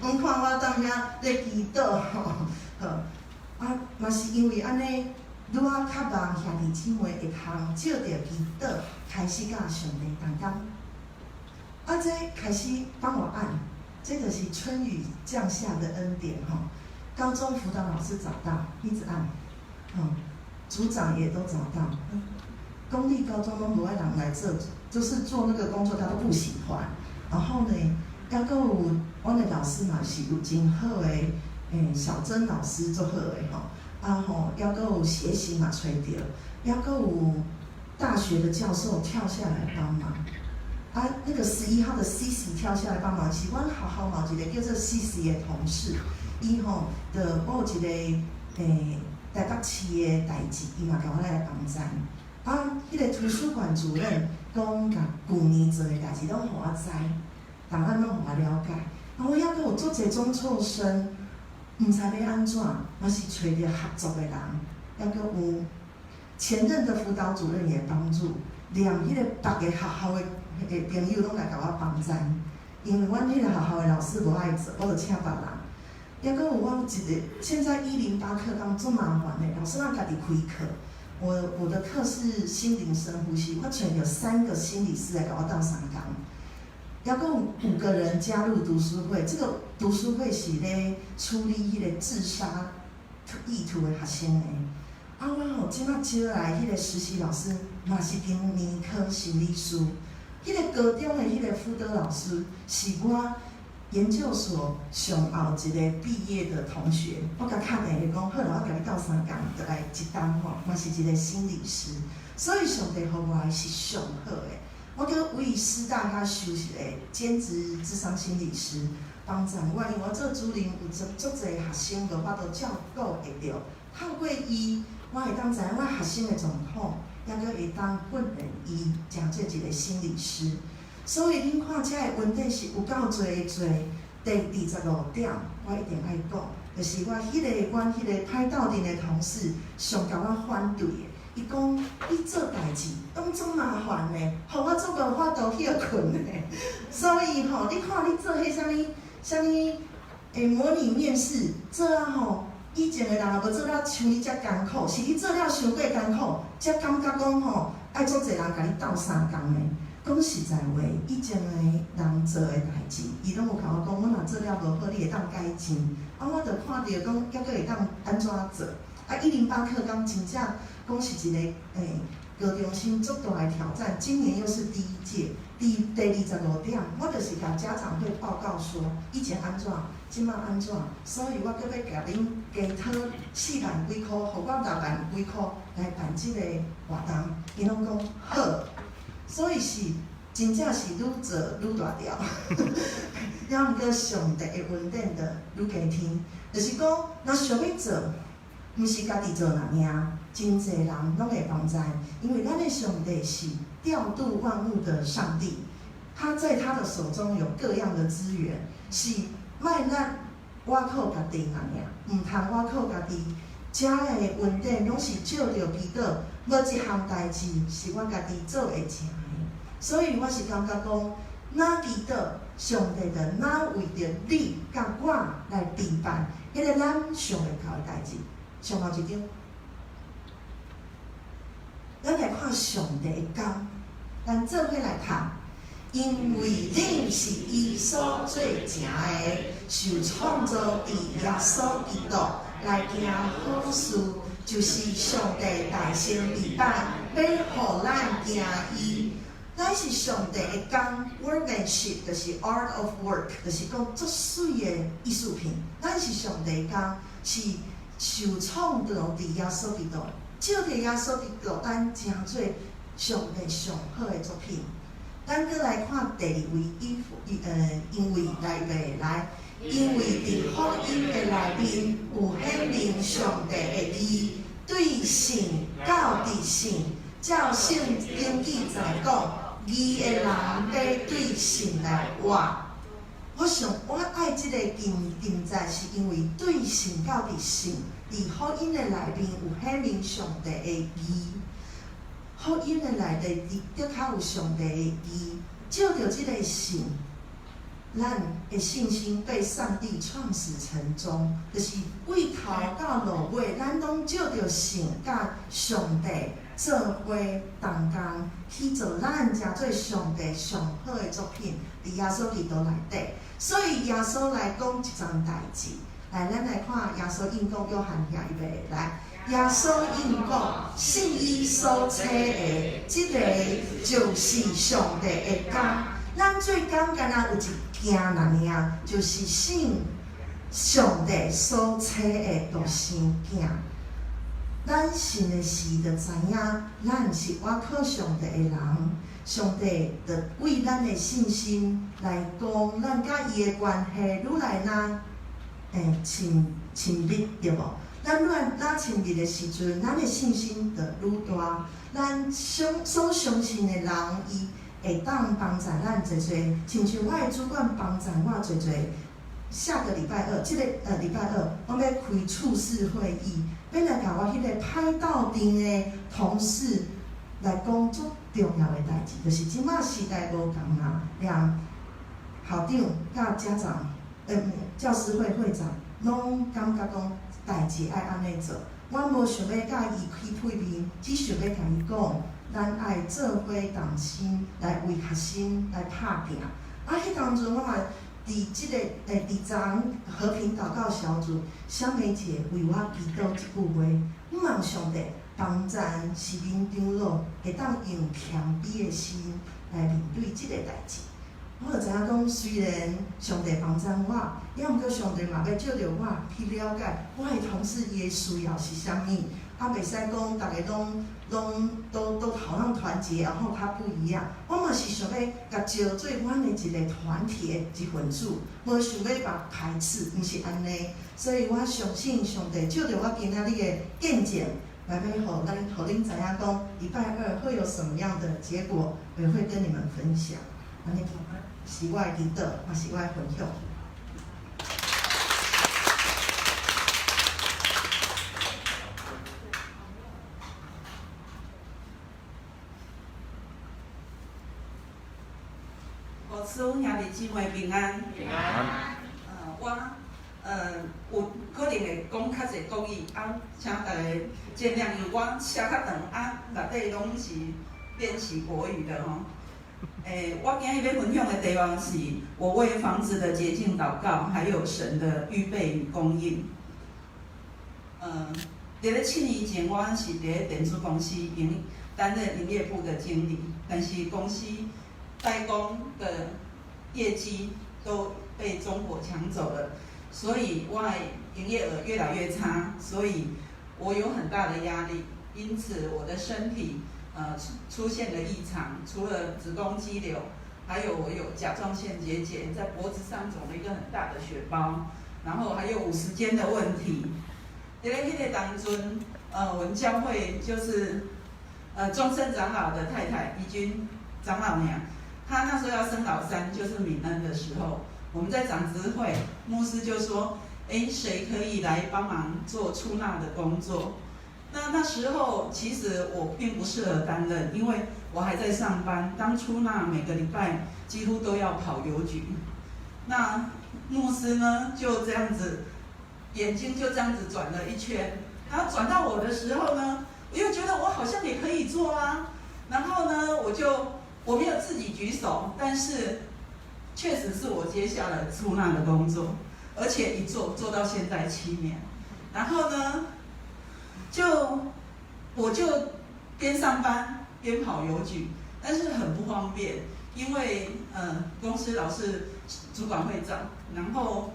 阮看我踮遐咧祈禱，吼，好，啊，嘛是因為按呢，愈仔較望兄弟姊妹會通藉著祈禱，開始佮上帝同工。啊，這開始幫我按，這就是春雨降下的恩典吼。高中輔導老師找到，一直按，組長也都找到。公立高中攏無愛人來做，就是做那個工作，他都不喜歡。然後呢，猶閣有阮的老師嘛是有真好的，小曾老師足好的吼。啊吼，猶閣有協行嘛揣著，猶閣有大學的教授跳下來幫忙。啊，那個11號的 C C 跳下來幫忙，是阮學校嘛有一個叫做 C C 的同事，伊吼就我有一個台北市的代誌，伊嘛共我來幫贊。啊，彼個圖書館主任講，共舊年做的代誌攏予我知，檔案攏予我了解。啊，我猶閣有足濟中輟生，毋知欲按怎，嘛是揣著合作的人，猶閣有前任的輔導主任也幫助，連彼個別个學校的朋友攏來共我幫贊，因為阮彼個學校的老師無愛做，我就請別人。猶閣有阮一個，現在108課綱足麻煩的，老師咱家己開課。我的課是心靈深呼吸，我揣著三個心理師來共我鬥相共。猶閣有五個人加入讀書會，這個讀書會是咧處理彼個自殺意圖的學生的。啊，我吼這擺招來彼個實習老師，嘛是臨年科心理師。彼個高中的彼個輔導老師是我研究所上後一個畢業的同學，我共敲電話講，好啦，我共你鬥相共，就來一冬吼，嘛是一個心理師。所以上帝予我的是上好的。我閣為師大遐收一個兼職諮商心理師幫助我，因為我做主任有足足濟學生無法度照顧會著，透過伊，我會當知影我學生的狀況，猶閣會當訓練伊成做一個心理師。所以恁看遮的恩典是有夠濟濟。第25點，我一定愛講，就是我彼個阮彼個歹鬥陣的同事上共我反對的。伊講你做代誌攏總麻煩的，予我做無法度歇睏的。所以吼，你看你做彼啥物啥物模擬面試，做啊吼，以前的人也無做了像你遮艱苦，是你做了傷過艱苦，才感覺講吼，愛足濟人共你鬥相共的。講實在話，以前的人做的代誌，伊攏有共我講，我若做了無好，你會當改進。啊，我就看著講，猶閣會當按怎做。啊，108課綱真正講是一個高中生足大的挑戰。今年又是第一屆，第25點，我就是共家長會報告說，以前按怎，這擺按怎，所以我閣欲共恁加討4萬幾箍，予我6萬幾箍來辦這個活動。𪜶攏講好，所以是真正是愈做愈大條。猶毋過上帝的恩典就愈加添，就是講，若想欲做，毋是家己做爾爾，真濟人攏會幫贊，因為咱的上帝是調度萬物的上帝，他在他的手中有各樣的資源，是莫咱我靠家己爾爾，毋通我靠家己。遮的恩典攏是借著祈禱，無一項代誌是我家己做會成的。所以我是感覺講，若祈禱，上帝就若為著你佮我來備辦彼個咱想袂到的代誌。上後一張，咱來看上帝的工，咱做伙來讀。因為恁是伊所做成的，受創造佇耶穌基督，來行好事，就是上帝大成禮拜，欲予咱行義。咱是上帝的工，workmanship 就是 art of work，就是講足媠的藝術品。咱是上帝工，是受創造佇耶穌基督，藉著耶穌基督，咱成做上帝上好的作品。咱閣來看第二位，因為來未來，因為佇福音的內面有顯明上帝的義，對信到佇信，照聖經記載講，義的人欲對信來活。我想我愛這個經節，是因為對信到佇信，佇福音的內面有顯明上帝的義。福音的內底，的確有上帝的義，藉著這個信，咱的信心被上帝創始成終，就是對頭到落尾，咱攏藉著信佮上帝做伙同工去做咱成做上帝上好的作品，佇耶穌基督內底。所以耶穌來講一樁代誌，來，咱來看耶穌應講約翰兄預備來。耶穌應講，信伊所差的，這个就是上帝的工。咱做工敢若有一件爾爾，就是信上帝所差的獨生囝。咱信的時就知影，咱是倚靠上帝的人。上帝就為咱的信心來講，咱佮伊的關係愈來愈親親密，對無？咱愈來愈親密的時陣，咱的信心就愈大。咱相所相信的人，伊會當幫助咱濟濟，親像我的主管幫助我濟濟。下個禮拜二，這個禮拜二，我欲開處室會議，欲來共我彼个歹鬥陣的同事來講足重要的代誌，就是這馬時代無仝啊，連校長佮家長，教師會會長，攏感覺講代誌愛按呢做。我無想欲佮伊起對面，只想欲共伊講，咱愛做伙同心來為學生來拍拚。啊，彼當陣我嘛佇這个佇昨和平禱告小組，小梅姐為我祈禱這句話，毋望上帝幫贊是恁長老會當用謙卑的心來面對這個代誌。我就知影講，雖然上帝幫贊我，抑毋過上帝嘛欲藉著我去了解我的同事伊的需要是啥物。啊，袂使講逐个攏攏都都好像團結，然後他不一樣。我嘛是想欲共招做阮的一個團體的一份子，無想欲共排斥，毋是按呢。所以我相信上帝藉著我今仔日的見證，來欲予咱予恁知影講，禮拜二會有什麼樣的結果，我會跟你們分享。按呢是我的祈禱，嘛是我的分享。牧師兄弟姊妹平安。平安。我有可能會講較濟國語，啊，請大家見諒，因為我寫較長，啊，內底攏是練習國語的吼。我今日欲分享的題目是我為房子的潔淨禱告，還有神的預備與供應。佇咧7年前，我是佇咧電子公司營擔任營業部的經理，但是公司代工的業績都被中國搶走了，所以我的營業額越來越差，所以我有很大的壓力，因此我的身體出現了異常，除了子宮肌瘤，還有我有甲狀腺結節，在脖子上腫了一個很大的血包，然後還有五十肩的問題。佇咧彼个當陣，我們教會就是終身長老的太太怡君長老娘，她那時候要生老三，就是敏恩的時候，我們在長執會，牧師就說：誰可以來幫忙做出納的工作？那時候其實我並不適合擔任，因為我還在上班，當出納每個禮拜幾乎都要跑郵局。那牧師呢就這樣子，眼睛就這樣子轉了一圈，然後轉到我的時候呢，我又覺得我好像也可以做啊。然後呢，我沒有自己舉手，但是確實是我接下了出納的工作，而且一做做到現在7年。然后呢，我就边上班边跑邮局，但是很不方便，因为公司老是主管会找，然后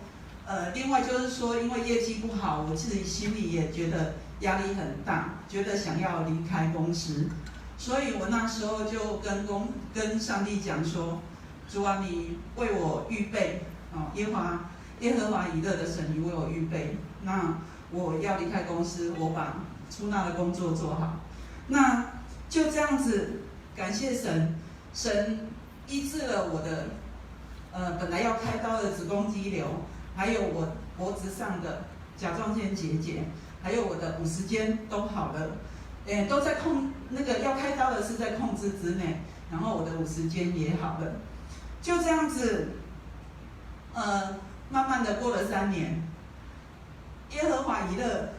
另外就是说，因为业绩不好，我自己心里也觉得压力很大，觉得想要离开公司，所以我那时候就跟上帝讲说，主啊，你为我预备哦，耶和华以勒的神，你为我预备，那我要离开公司，我把出纳的工作做好。那就这样子，感谢神，神医治了我的，本来要开刀的子宫肌瘤，还有我脖子上的甲状腺结节，还有我的50肩都好了，都在控，那个要开刀的是在控制之内，然后我的50肩也好了，就这样子，慢慢的过了3年，耶和华以勒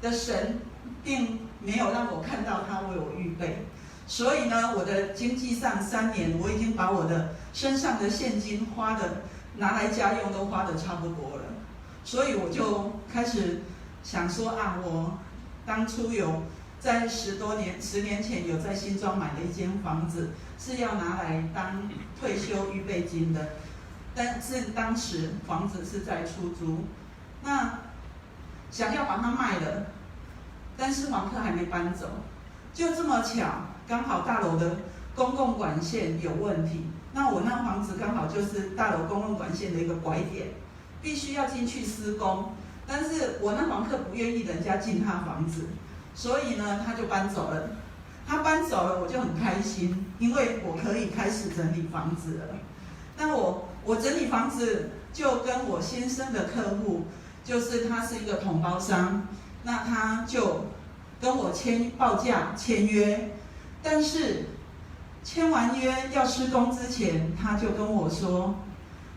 的神并没有让我看到他为我预备，所以呢，我的经济上三年，我已经把我的身上的现金花的拿来家用都花的差不多了，所以我就开始想说啊，我当初有在10多年、10年前有在新庄买了一间房子，是要拿来当退休预备金的，但是当时房子是在出租，那想要把它卖了，但是房客还没搬走，就这么巧，刚好大楼的公共管线有问题，那我那房子刚好就是大楼公共管线的一个拐点，必须要进去施工，但是我那房客不愿意人家进他房子，所以呢他就搬走了。他搬走了，我就很开心，因为我可以开始整理房子了。那我整理房子就跟我先生的客户，就是他是一个统包商，那他就跟我签报价签约，但是签完约要施工之前，他就跟我说，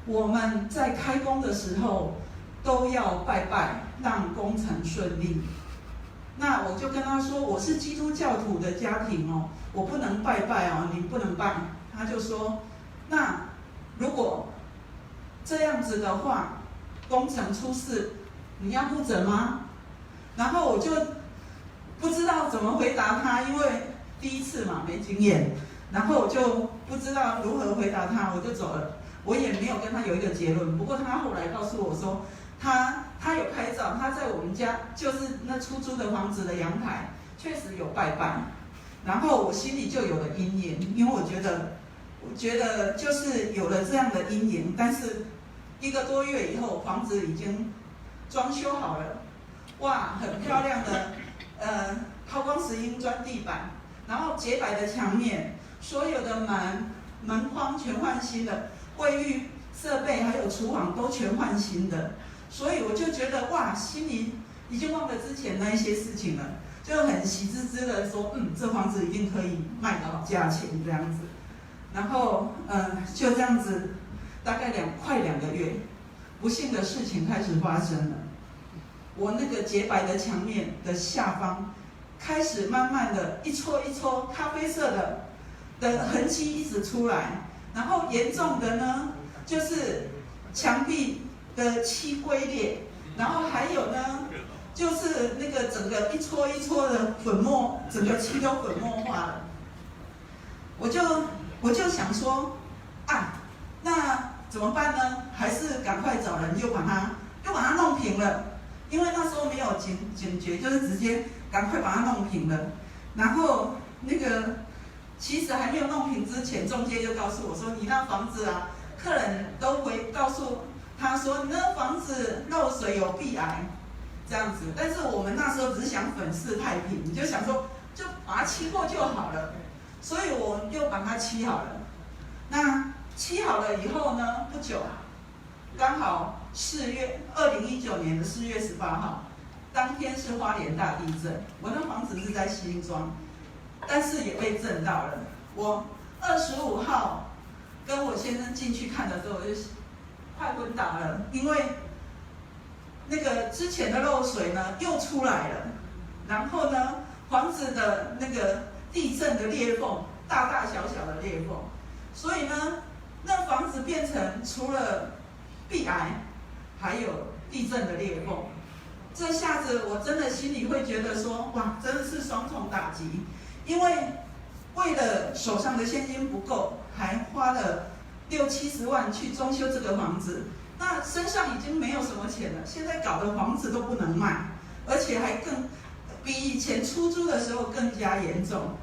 我们在开工的时候都要拜拜，让工程顺利。那我就跟他说，我是基督教徒的家庭哦，我不能拜拜哦，你不能拜。他就说，那如果这样子的话，工程出事，你要负责吗？然后我就不知道怎么回答他，因为第一次嘛，没经验，然后我就不知道如何回答他，我就走了。我也没有跟他有一个结论。不过他后来告诉我说，他有拍照，他在我们家就是那出租的房子的阳台，确实有拜拜。然后我心里就有了阴影，因为我觉得就是有了这样的阴影。但是一个多月以后，房子已经装修好了，哇，很漂亮的，抛光石英砖地板，然后洁白的墙面，所有的门框全换新的，卫浴设备还有厨房都全换新的，所以我就觉得哇，心里已经忘了之前那一些事情了，就很喜滋滋的说，这房子一定可以卖个好价钱这样子。然后，就这样子，大概快2个月，不幸的事情开始发生了。我那个洁白的墙面的下方，开始慢慢的一撮一撮咖啡色的痕迹一直出来，然后严重的呢，就是墙壁的漆龟裂，然后还有呢，就是那个整个一撮一撮的粉末，整个漆都粉末化了。我就想说，啊，那怎么办呢？还是赶快找人又把它弄平了，因为那时候没有警觉，就是直接赶快把它弄平了。然后那个其实还没有弄平之前，中介就告诉我说：“你那房子啊，客人都会告诉他说你那房子漏水有壁癌，这样子。”但是我们那时候只是想粉饰太平，你就想说就把它漆过就好了。所以我又把它漆好了。那漆好了以后呢，不久，刚好四月，2019年的4月18号，当天是花莲大地震。我那房子是在新庄，但是也被震到了。我25号跟我先生进去看的时候，我就快昏倒了，因为那个之前的漏水呢又出来了，然后呢，房子的那个地震的裂缝，大大小小的裂缝，所以呢，那房子变成除了壁癌，还有地震的裂缝。这下子我真的心里会觉得说，哇，真的是双重打击，因为为了手上的现金不够，还花了六七十万去装修这个房子，那身上已经没有什么钱了，现在搞得房子都不能卖，而且还更比以前出租的时候更加严重。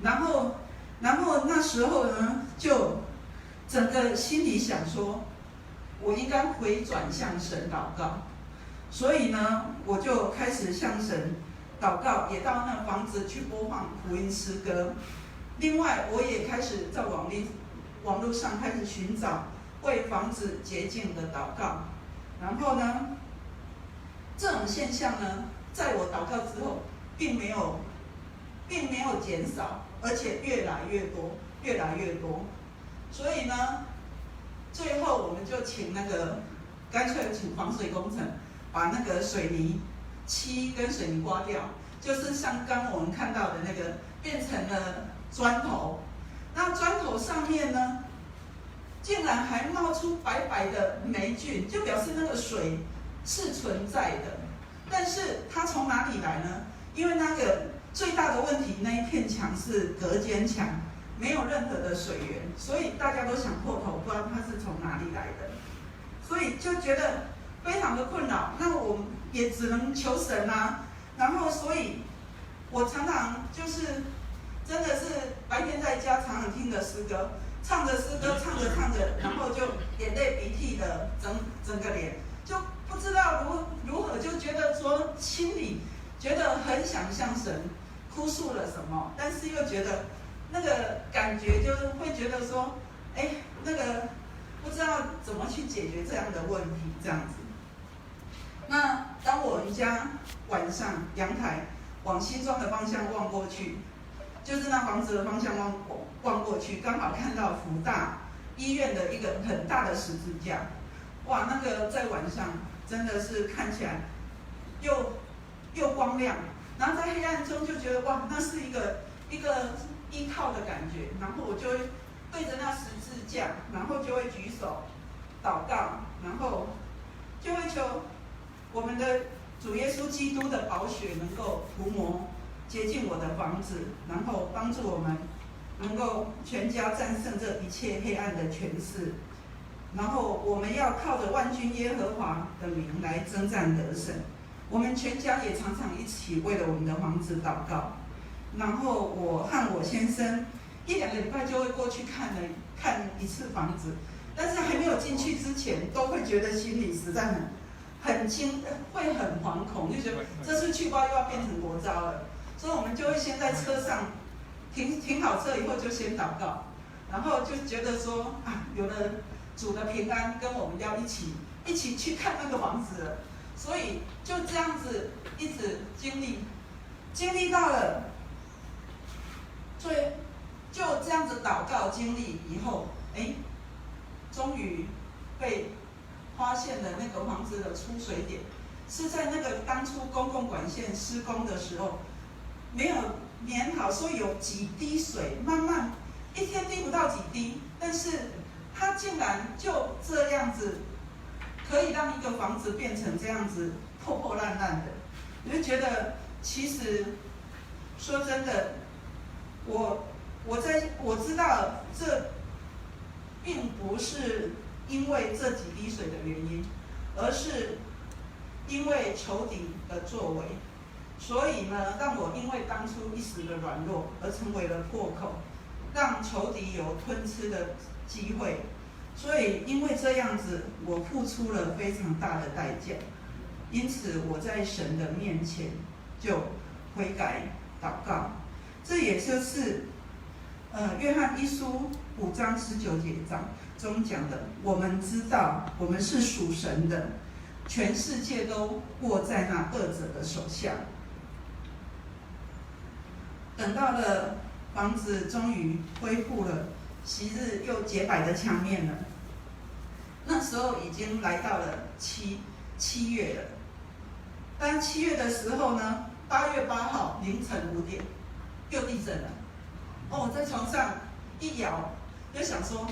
然后那时候呢，就整个心里想说，我应该回转向神祷告，所以呢，我就开始向神祷告，也到那房子去播放福音诗歌。另外，我也开始在网络上开始寻找为房子洁净的祷告。然后呢，这种现象呢，在我祷告之后，并没有减少，而且越来越多，越来越多。所以呢，最后我们就请那个，干脆请防水工程，把那个水泥漆跟水泥刮掉，就是像刚我们看到的那个，变成了砖头。那砖头上面呢，竟然还冒出白白的霉菌，就表示那个水是存在的。但是它从哪里来呢？因为那个最大的问题，那一片墙是隔间墙，没有任何的水源，所以大家都想破头，不知道它是从哪里来的，所以就觉得非常的困扰。那我们也只能求神啊。然后，所以我常常就是真的是白天在家，常常听着诗歌，唱着诗歌，唱着唱着，然后就眼泪鼻涕的整整个脸，就不知道如何，就觉得说心里觉得很想向神哭诉了什么，但是又觉得那个感觉就是会觉得说，哎，那个不知道怎么去解决这样的问题，这样子。那当我们家晚上阳台往新庄的方向望过去，就是那房子的方向望望过去，刚好看到福大医院的一个很大的十字架，哇，那个在晚上真的是看起来又光亮，然后在黑暗中就觉得哇，那是一个依靠的感觉，然后我就会对着那十字架，然后就会举手祷告，然后就会求我们的主耶稣基督的宝血能够涂抹洁净我的房子，然后帮助我们能够全家战胜这一切黑暗的权势，然后我们要靠着万军耶和华的名来征战得胜。我们全家也常常一起为了我们的房子祷告。然后我和我先生一两个礼拜就会过去看一次房子，但是还没有进去之前，都会觉得心里实在很惊，会很惶恐，就觉得这次去吧又要变成国糟了。所以我们就会先在车上停好车以后就先祷告，然后就觉得说啊，有了主的平安，跟我们要一起去看那个房子了。所以就这样子一直经历，经历到了最，就这样子祷告经历以后，哎，终于被发现了那个房子的出水点，是在那个当初公共管线施工的时候没有粘好，所以有几滴水，慢慢一天滴不到几滴，但是它竟然就这样子，可以让一个房子变成这样子破破烂烂的。我就觉得，其实说真的，我知道这并不是因为这几滴水的原因，而是因为仇敌的作为，所以呢，让我因为当初一时的软弱而成为了破口，让仇敌有吞吃的机会。所以因为这样子，我付出了非常大的代价。因此我在神的面前就悔改祷告。这也就是，约翰一书5章19节章中讲的，我们知道我们是属神的，全世界都握在那恶者的手下。等到了房子终于恢复了昔日又洁白的墙面了，那时候已经来到了七月了。当7月的时候呢，8月8号凌晨5点又地震了。哦，我在床上一摇，就想说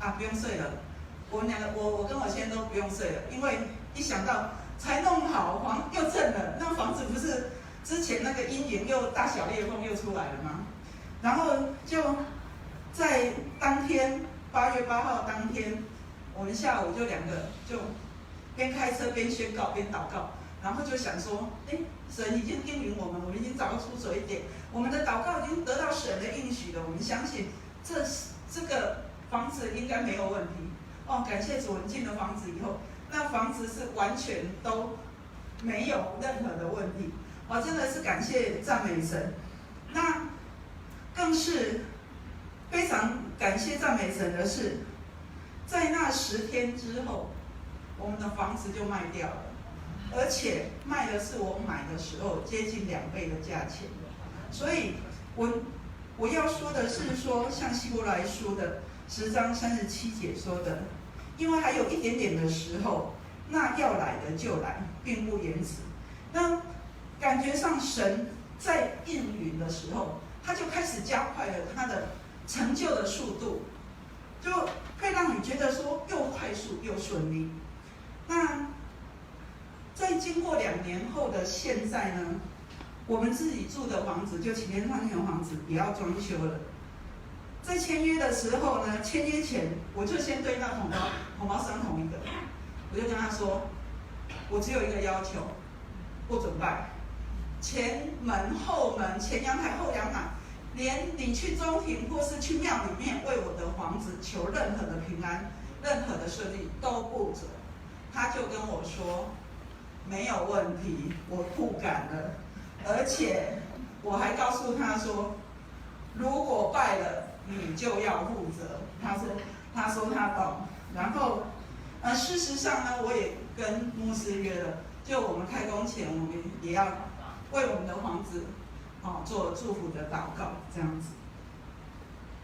啊，不用睡了。我们两个，我跟我先生都不用睡了，因为一想到才弄好，房又震了，那房子不是之前那个阴影又大小裂缝又出来了吗？然后就在当天8月8号当天，我们下午就两个就边开车边宣告边祷告，然后就想说，哎，神已经应允我们，我们已经找到出水点，我们的祷告已经得到神的应许了，我们相信这个房子应该没有问题。哦，感谢主，我们进了房子以后，那房子是完全都没有任何的问题。我真的是感谢赞美神，那更是非常感谢赞美神的是，在那10天之后，我们的房子就卖掉了，而且卖的是我买的时候接近2倍的价钱。所以我要说的是说，像希伯来书的10章37节说的，因为还有一点点的时候，那要来的就来，并不延迟。那感觉上神在应允的时候，他就开始加快了他的成就的速度，就会让你觉得说又快速又顺利。那在经过2年后的现在呢，我们自己住的房子，就擎天上天房子也要装修了。在签约的时候呢，签约前我就先对那统包商同一个，我就跟他说，我只有一个要求，不准拜，前门后门，前阳台后阳台，连你去中庭或是去庙里面为我的房子求任何的平安、任何的顺利都不准。他就跟我说，没有问题，我不敢了，而且我还告诉他说，如果拜了，你就要负责。他说他懂。然后，事实上呢，我也跟牧师约了，就我们开工前，我们也要为我们的房子，做祝福的祷告，这样子。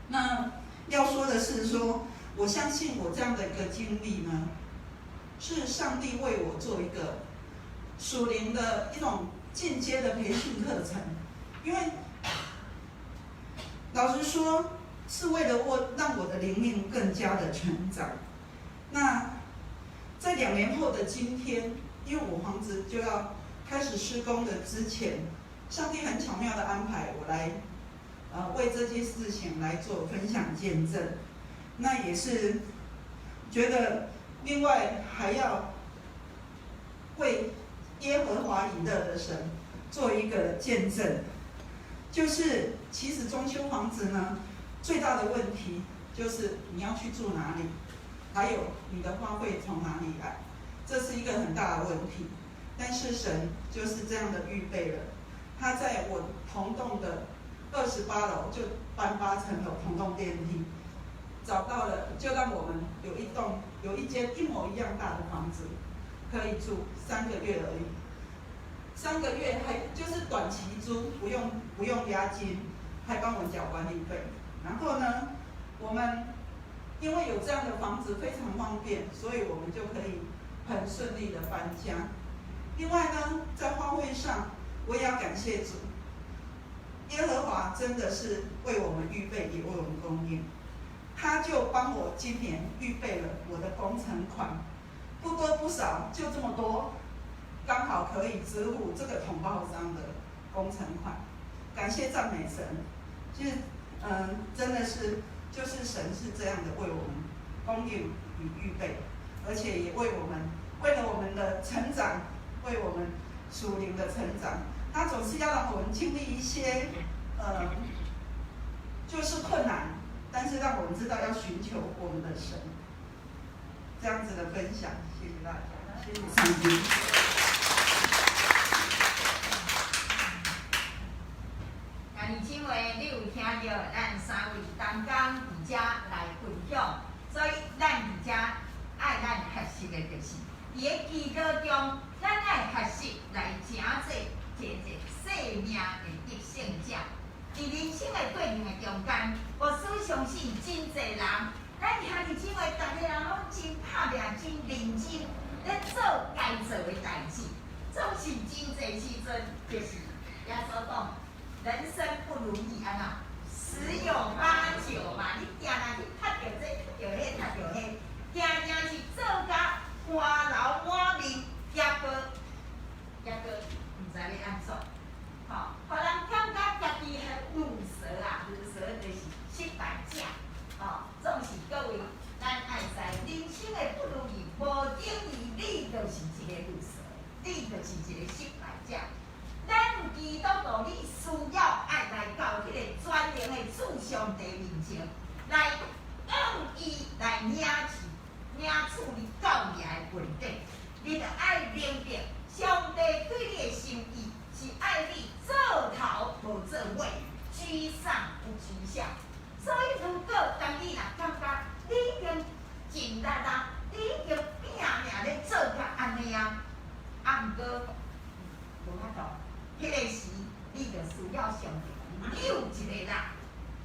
那要说的是说，我相信我这样的一个经历呢，是上帝为我做一个属灵的一种进阶的培训课程，因为老实说，是为了我让我的灵命更加的成长。那在2年后的今天，因为我房子就要开始施工的之前，上帝很巧妙的安排我来，为这件事情来做分享见证。那也是觉得另外还要为耶和华以勒的神做一个见证，就是其实装修房子呢，最大的问题就是你要去住哪里，还有你的花费从哪里来，这是一个很大的问题。但是神就是这样的预备了，他在我同栋的28楼就搬8层楼同栋电梯，找到了，就让我们有一间一模一样大的房子，可以住三个月而已。三个月还就是短期租，不用押金，还帮我们缴管理费。然后呢，我们因为有这样的房子非常方便，所以我们就可以很顺利的搬家。另外呢，在花费上，我也要感谢主，耶和华真的是为我们预备，也为我们供应。他就帮我今年预备了我的工程款，不多不少，就这么多，刚好可以支付这个统包商的工程款。感谢赞美神，就是真的是就是神是这样的为我们供应与预备，而且也为我们为了我们的成长，为我们属灵的成长，他总是要让我们经历一些就是困难，但是让我们知道要寻求我们的神。这样子的分享，谢谢大家，谢谢上帝。兄弟姊妹，你有听著咱三位同工伫遮来分享，所以咱伫遮爱咱学习的就是，伫咧祈祷中，咱爱学习来成做一个生命的得胜者。伫人生的过程的中间，我所相信真济人，咱兄弟姊妹逐个人拢真拍拼、真认真，咧做该做的代志，总是真济时阵，就是耶稣讲，人生不如意按怎？十有八九嘛，你定定去踢著这，踢著彼，踢著彼，定定是做甲汗流满面，抑閣抑閣毋知欲按怎，吼，予人感覺家己很 loser 啊，loser 就是失敗者，吼，總是各位，咱愛知人生的不如意，無等於你就是一個 loser，你就是一個失敗者。咱基督徒，你需要愛來到彼個全能的主上帝面前，來向伊來領取、領取你教命的恩典。你著愛明白，上帝對你的心意是愛你做頭無做尾，居上不居下。所以，如果當你若感覺你已經盡力啊，你已經拼命咧做甲按呢啊，啊，毋過無法度。彼個時，你就需要上帝救一個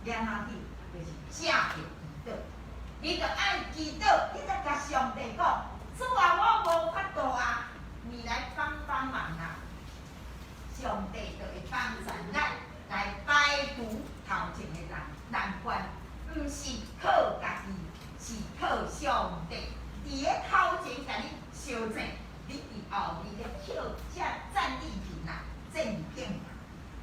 人，按怎救？就是藉著祈禱。你著愛祈禱，你著共上帝講：主啊，我無法度啊，你來幫幫忙啊！上帝就會幫助咱來排除頭前的難難關，毋是靠家己，是靠上帝。佇咧頭前共你相爭，你佇後面咧抾這戰利品啊，戰利品啊。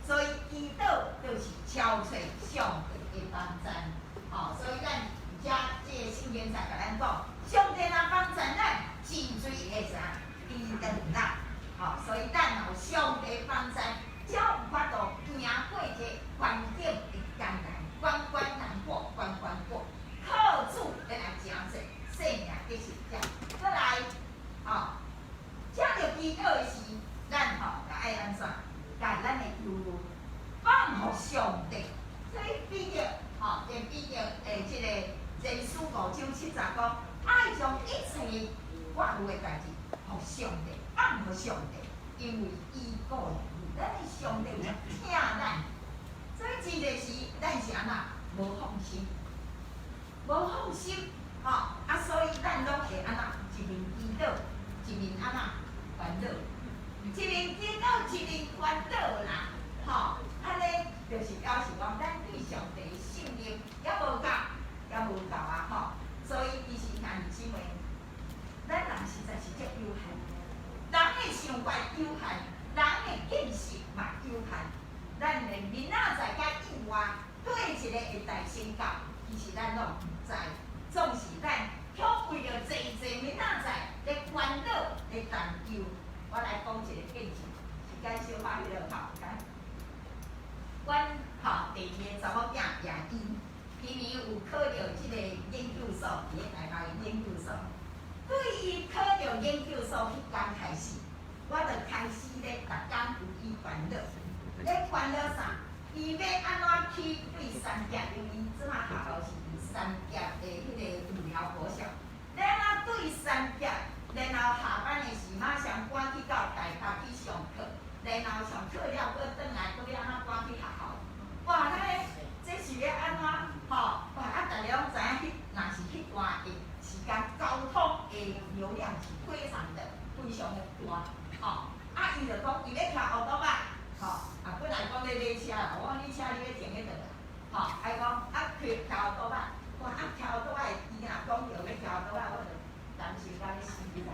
所以祈禱就是敲揣上帝的幫贊，吼，所以咱遮這个聖經在共咱講，上帝若幫贊咱，真水會啥？抵擋咱，吼，所以咱若有上帝幫贊，才有法度行過這環境的艱難，關關難過關關過，靠主咱來成濟，生命得勝者。閣來，吼，藉著祈禱的時，咱吼著愛按怎？共咱的憂慮放予上帝。所以彼得，吼，連彼得的這個前書五章七節講，愛將一切掛慮的代誌，予上帝，放予上帝，因為伊顧念你，咱的上帝有疼咱。所以真濟時，咱是按怎？無放心，無放心，吼啊！所以咱攏會按怎？一面祈禱，一面按怎煩惱？一面祈禱，一面煩惱啦，吼！按呢就是表示講，咱對上帝的信任猶無夠，猶無夠啊！吼！所以其實兄弟姊妹，咱人實在是足有限，人的想法有限，人的見識嘛有限。咱連明仔載佮意外，佗一個會代先到，其實咱攏毋知。總是咱卻為著濟濟明仔載咧煩惱、咧擔憂。我來講一個見證，時間小可彼落吼，來。阮吼第二个查某囝葉英，今年有考著這個研究所，佇咧台北的研究所。對伊考著研究所彼工開始，我就開始咧逐工為伊煩惱。咧煩惱啥？伊欲按怎去對三峽？因為伊這馬學校是佇三峽的彼個五寮國小。欲按怎對三峽，然後下班的時馬上趕去到台北去上課，然後上課了，閣轉來，閣欲按怎趕去學校？哇！咱咧這是欲按怎？吼！哇！啊，逐家攏知影，彼若是彼段的時間，交通的流量是非常的、非常的大，吼！啊，伊就講，伊欲騎歐兜擺，吼！啊，本來講欲買車啦，我講你車你欲停咧佗啦，吼！啊，伊講啊，騎騎歐兜擺，哇！啊，騎歐兜擺，伊若講著欲騎歐兜擺，我就擔心甲欲死啦，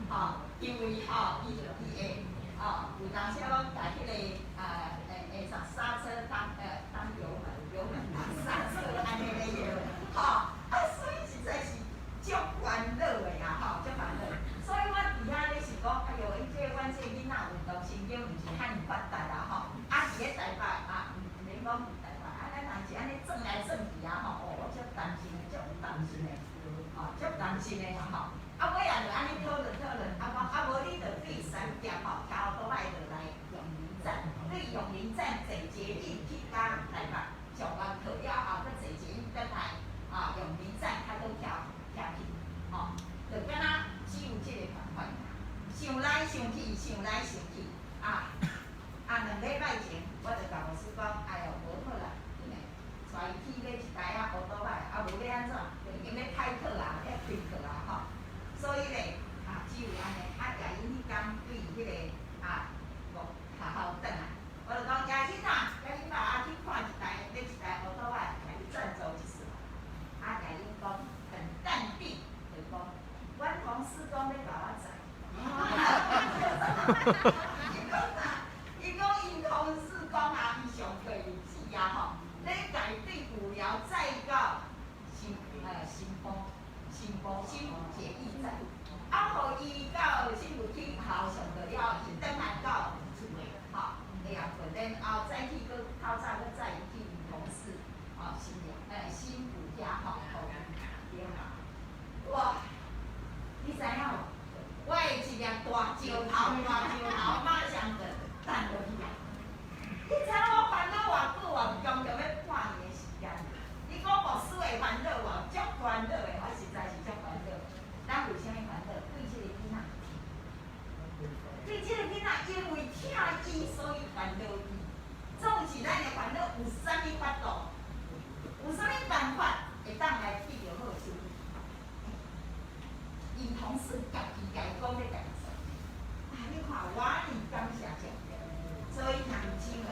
吼！因為吼，伊伊會，吼，有當時攏共彼個啊，會會啥剎車當油門，油門當剎車，按呢咧用，吼！啊，所以實在是足煩惱的啊，吼，足煩惱。所以我佇遐咧想講，哎喲，伊這阮這囡仔運動神經毋是遐爾發達啊，吼！啊，佇咧台北啊，毋免講佇台北，啊，咱若是按呢轉來轉去啊，吼，哦，我足擔心的，足擔心的，吼，足擔心的啊，吼。啊，尾仔就按呢討論討論，啊講啊無你就對三峽吼，騎歐兜擺落來永寧站，對永寧站坐捷運去到台北，上完課了後，閣坐捷運轉來啊，永寧站較閣騎騎去，吼，就敢若只有這個辦法。想來想去，想來想去，啊啊！兩禮拜前，我就共牧師講，哎喲，無好啦，你帶伊去買一台仔歐兜擺，啊無欲按怎，就已經欲開課啊，欲開課啊，吼。所以咧，啊，只有按呢，啊，葉英彼工對彼個啊，學校轉來，我就講葉英啊，葉英爸啊，去看一台買一台歐兜擺，共你贊助一次。啊，葉英講很淡定，就講，阮公司講欲共我載。伊講啥？伊講𪜶同事講啊，伊上過日子啊吼，咧家對有聊載到新埔捷運站，啊，予伊到新埔去學校上課了後，伊轉來到厝的吼，下暗睏，然後早起閣透早閣載伊去𪜶同事吼新埔遐吼，對啊。哇！你知影無？我的一粒大石頭，大石頭馬上就擲落去啊！你知影我煩惱偌久啊？將近欲半年的時間。你講牧師會煩惱無？足煩惱的，我實在是足煩惱。咱為啥物煩惱？對這个囡仔，對這个囡仔，因為疼伊，所以煩惱伊。總是咱的煩惱有啥物法度？有啥物辦法會當來得著好處理？𪜶同事家己共伊講欲共伊做，啊！你看我爾感謝上帝，所以兄弟姊妹，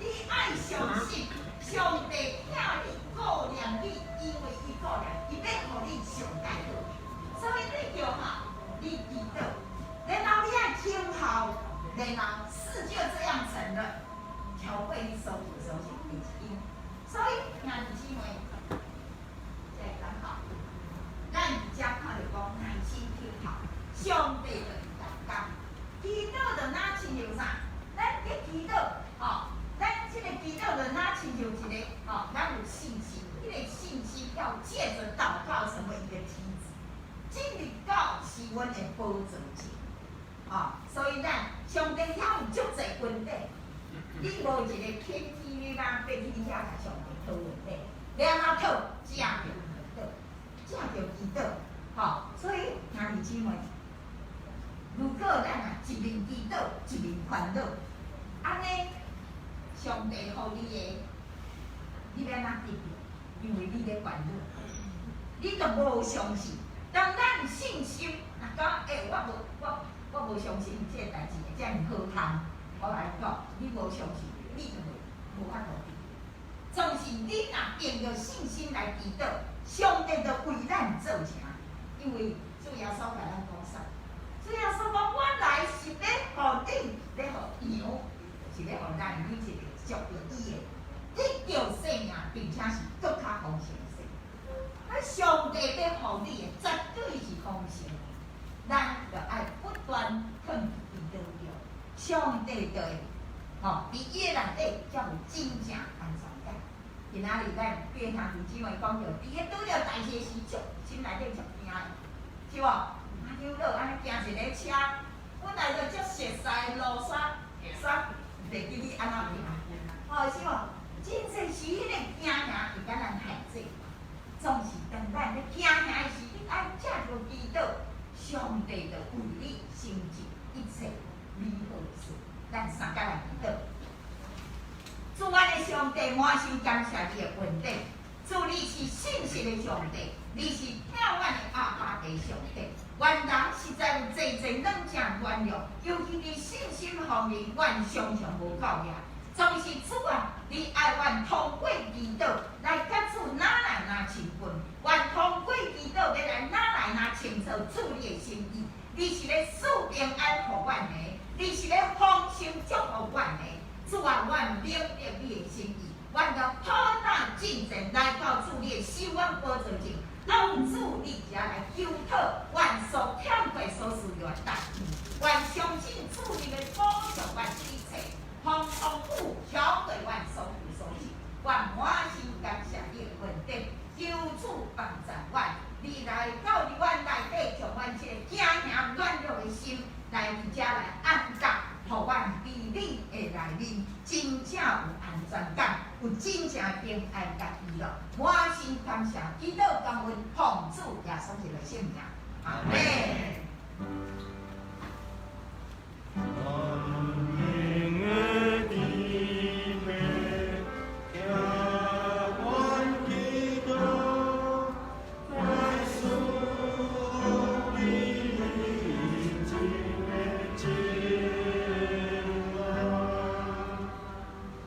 你愛相信上帝疼你、顧念你，因為伊顧念，伊欲予你上佳好。所以你著哈，你祈禱，然後你愛聽候，然後事就這樣成了，超過你所求所想的一點。所以兄弟姊妹，這個感覺，咱佇遮看著講耐心等候，上帝就會動工。祈禱就若親像啥？咱佇祈禱，吼，咱這個祈禱就若親像一個，吼，咱有信心，彼個信心要藉著禱告成為一個梯子，進入到是阮的寶座前，吼，所以咱上帝遐有足濟恩典，你無一個天梯，你通爬去遐共上帝討恩典，你按怎討？藉著祈禱，藉著祈禱，吼，所以兄弟姊妹，如果咱啊一面祈禱，一面煩惱，按呢，上帝予你的，你欲按怎得著？因為你咧煩惱，你就無相信。當咱信心，若講欸，我無相信這個代誌會遮爾好通，我共你講，你無相信，你就無法度得。總是你若憑著信心來祈禱，上帝就為咱做成。因為主耶穌共咱講啥？主耶穌講：我來是欲予恁，欲予羊，是欲予咱每一個屬於伊的，得著生命，並且是閣較豐盛的生命。啊，上帝欲予你的，絕對是豐盛的。咱著愛不斷囥佇祈禱中，上帝就會吼，佇伊的內底才有真正安全感。今仔日咱幾个兄弟姊妹講著，佇咧拄著代誌時，足心內底足驚的，是無？阿丟落按呢驚一个車，本來就足熟似的路煞，煞袂記你按怎行，吼是無？真濟時彼個驚嚇會共咱限制，總是當咱咧驚嚇的時，你愛藉著祈禱，上帝就為你成就一切美好事。咱三共來祈禱。主阮的上帝，滿心感謝你的恩典。主，你是信實的上帝，你是疼阮的阿爸的上帝。阮人實在有濟濟軟正軟弱，尤其佇信心方面，阮常常無夠力。總是主啊，你愛阮通過祈禱來佮主愈來愈親近，阮通過祈禱欲來愈來愈清楚主你的心意。你是咧賜平安予阮的，你是咧豐盛祝福阮的。主啊，阮明白你的心意，阮就好膽進前來到主你的施恩寶座前，啊，有主你遮來求討阮所欠缺所需要的代志。阮相信主你欲保障阮一切，豐豐富超過阮所求所想。阮滿心感謝你的恩典，求主幫助阮，你來到佇阮內底，將阮這个驚嚇軟弱的心來佇遮來按甲，予阮佇你的內面真正有安全感，有真正平安佮喜樂。滿心感謝，祈禱感恩，奉主耶穌基督的聖名，阿們。生命的智慧，聽阮祈禱，來賜你真的真愛。阿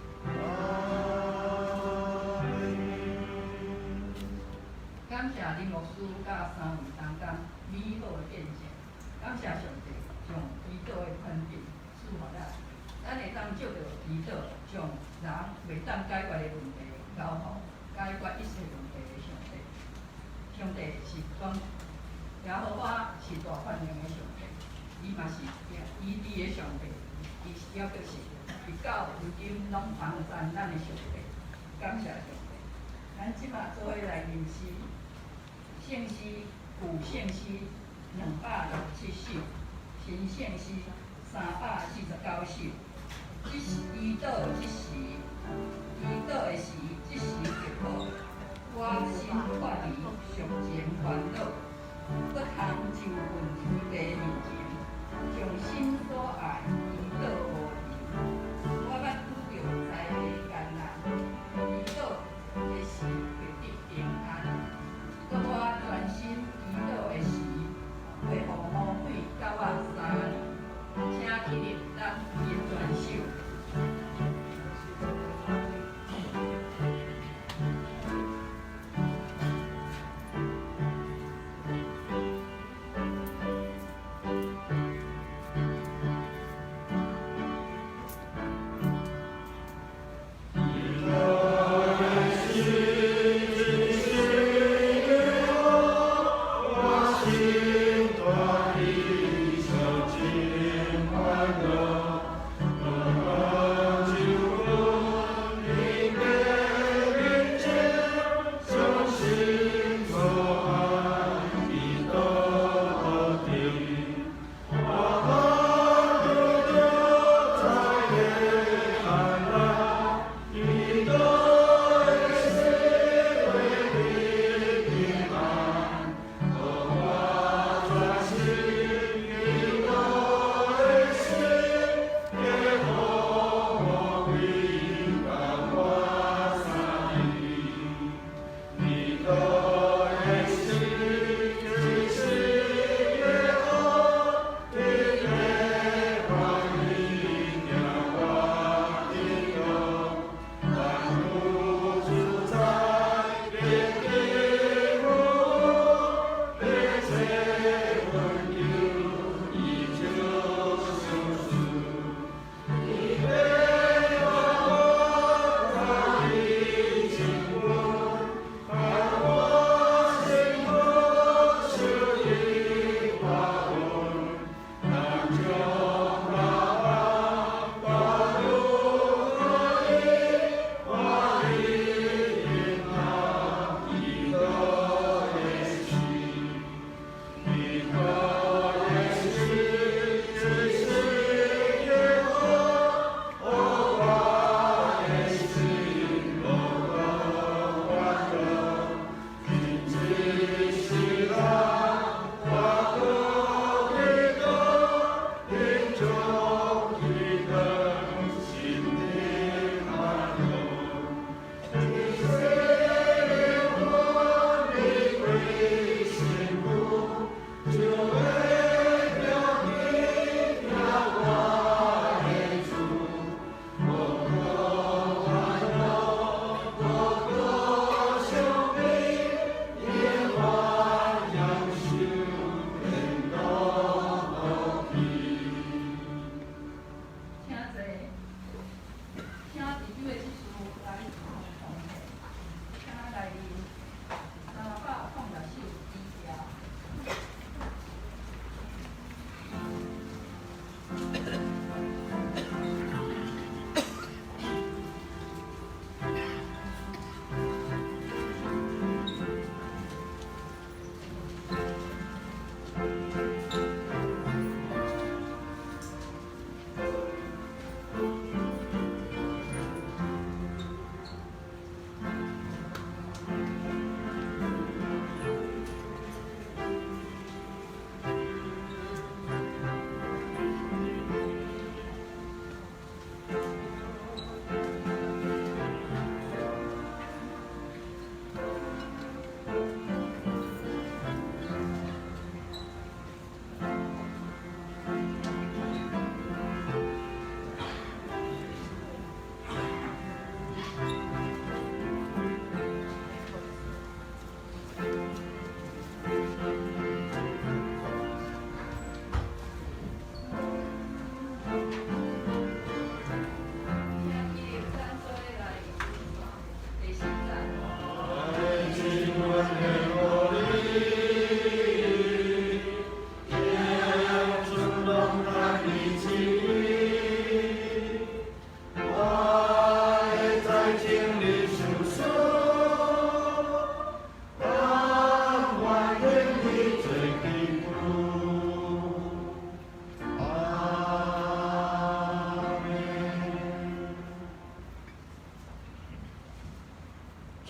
們。感謝林牧師佮三位同工美好的見證，感謝上帝將祈禱的權柄著祈禱，將人袂當解決的問題交予解決一切問題的上帝。上帝是講耶和華是大權能的上帝，伊嘛是醫治的上帝，伊抑閣是直到如今攏幫贊咱的上帝。感謝上帝。咱這馬做伙來吟詩，聖詩舊聖詩267首，新聖詩349首。這是祈禱這時，祈禱的時，這時極好。我心脫離俗情煩惱，閣通就近天父面前，將心所愛祈禱予伊。我捌拄著災禍艱難，祈禱的時會得平安。當我專心祈禱的時，會予魔鬼佮我相連。請起立，咱緊全手。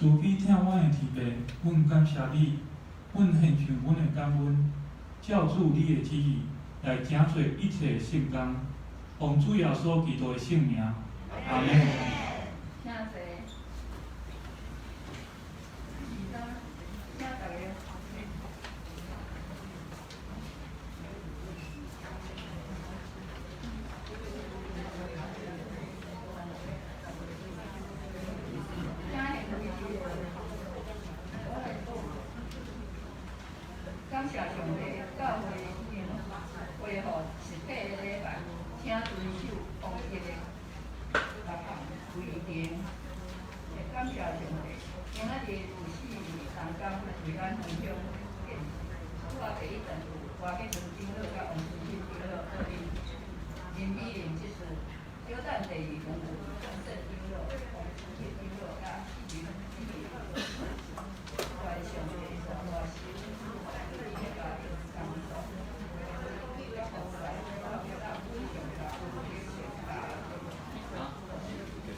慈悲疼阮的天父，阮感谢你，阮献上阮的感恩，照主你的旨意来成做一切圣工，奉主耶稣基督的圣名，阿门。请坐。请大家。感谢上帝，教会已经恢复实体的礼拜，请遵守防疫的六项规定。感谢上帝，今仔日有四位同工为咱分享见证。拄仔第一段有郭建伦长老佮王春信长老做恁林美玲执事。小等第二段有郑胜长老、王春信长老佮林美玲。愿上帝大大收你的家庭工作。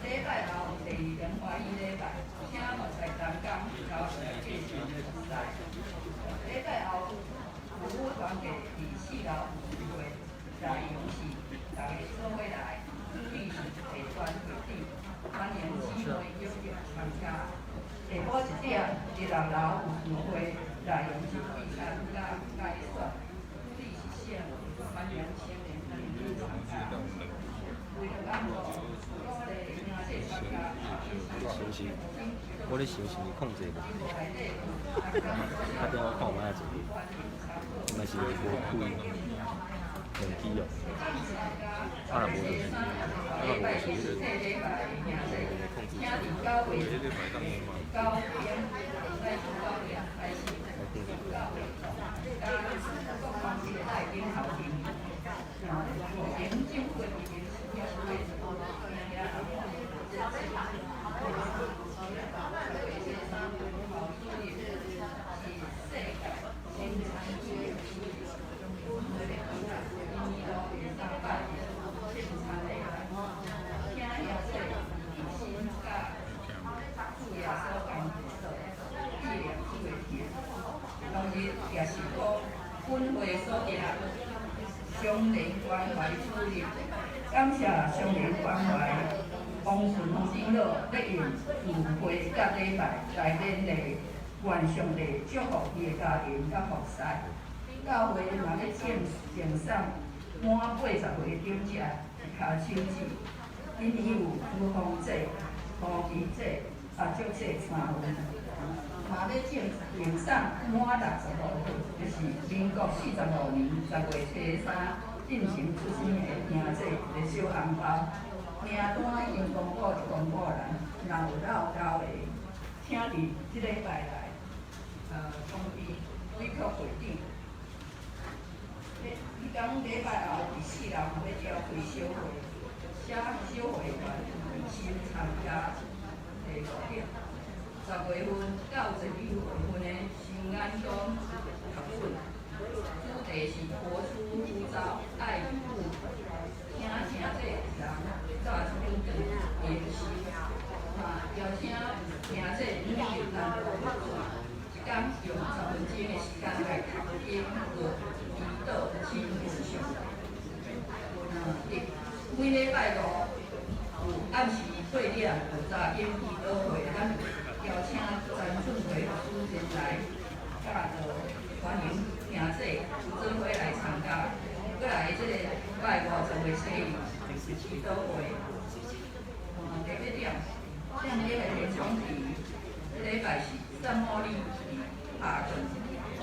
礼拜后第二轮华语礼拜，请牧师同工交继续服侍。礼拜后有妇女团体伫四楼有聚会，内容是逐家做伙来，主理是地团会长，欢迎姊妹踊跃参加。下晡一点，伫六楼有聚会，内容是聚餐佮改选，主理是圣，欢迎青年朋友参加。为了安全，鼓励兄弟参加。是毋是？我咧想是毋是控制无？较中我看有爱做，应该是无开两机哦。啊，若无就是，啊若无就是彼个控制器。相连关怀主任，感谢相连关怀王顺长老咧用聚会佮礼拜来勉励，愿上帝祝福伊的家庭佮服侍。教会若欲赠赠送满80岁长者一跤手指，今年有朱芳姐、胡琪姐、阿祝姐三位。嘛欲赠赠送满65岁，就是民国45年10月初三进行出生的兄姐一个小红包，名单已经公布伫公布栏，若有落交的，请伫这礼拜内，通知委托会长。彼工礼拜后伫四楼欲召开小会，请小会员预先参加。第五点，10月份到12月份的圣安宫读本，主题是活出呼召爱与不，请听这人早一本转灵修，嘛邀请听这女人咱一工用10分钟的时间来读经、学祈祷、亲近上帝。每礼拜五有暗时8点有早英祈祷会，咱邀请陈俊奎主持来教导，欢迎听者做伙来参加。阁来这个拜五10月初一祈祷会，第八点，上礼拜的讲题，这礼拜是撒母耳记下卷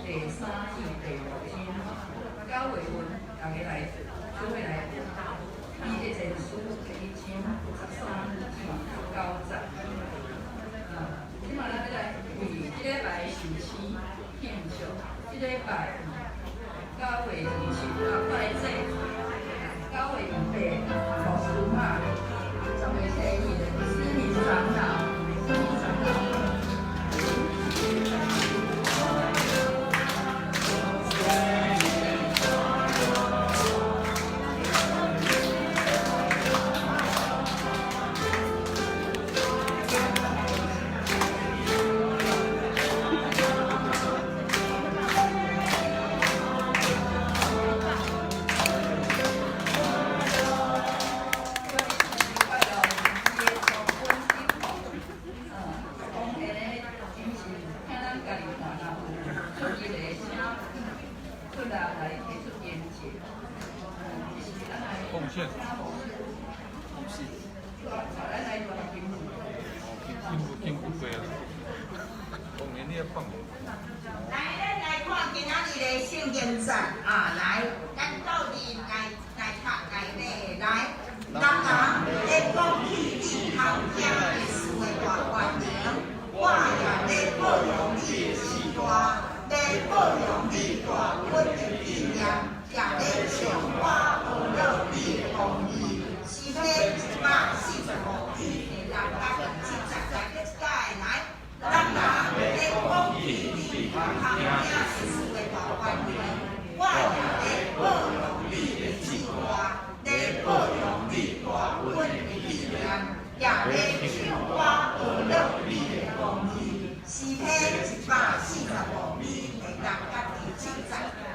第三至第五章。來，咱來看今仔日的聖經節啊，來，咱鬥陣來來讀來咧，來，人人咧講起你通行的事的大權能，我也咧報揚你的至大，咧報揚你大恩的紀念，也咧唱歌呵樂你的公義。詩篇145篇第6到7節，來，閣一擺來。人人咧講起你通行的事的大權能，我也咧報揚你的至大，咧報揚你大恩的紀念，也咧唱歌呵樂你的公義。詩篇145篇第6到第7節，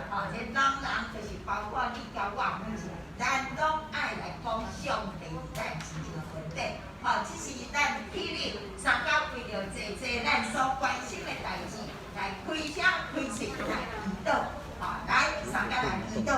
吼，這人人就是包括你佮我每一個，咱攏愛來講上帝佇咱身上的恩典。吼，這是咱起立相佮為著濟濟咱所關心的代誌來開聲開喙來祈禱。吼，來相佮來祈禱。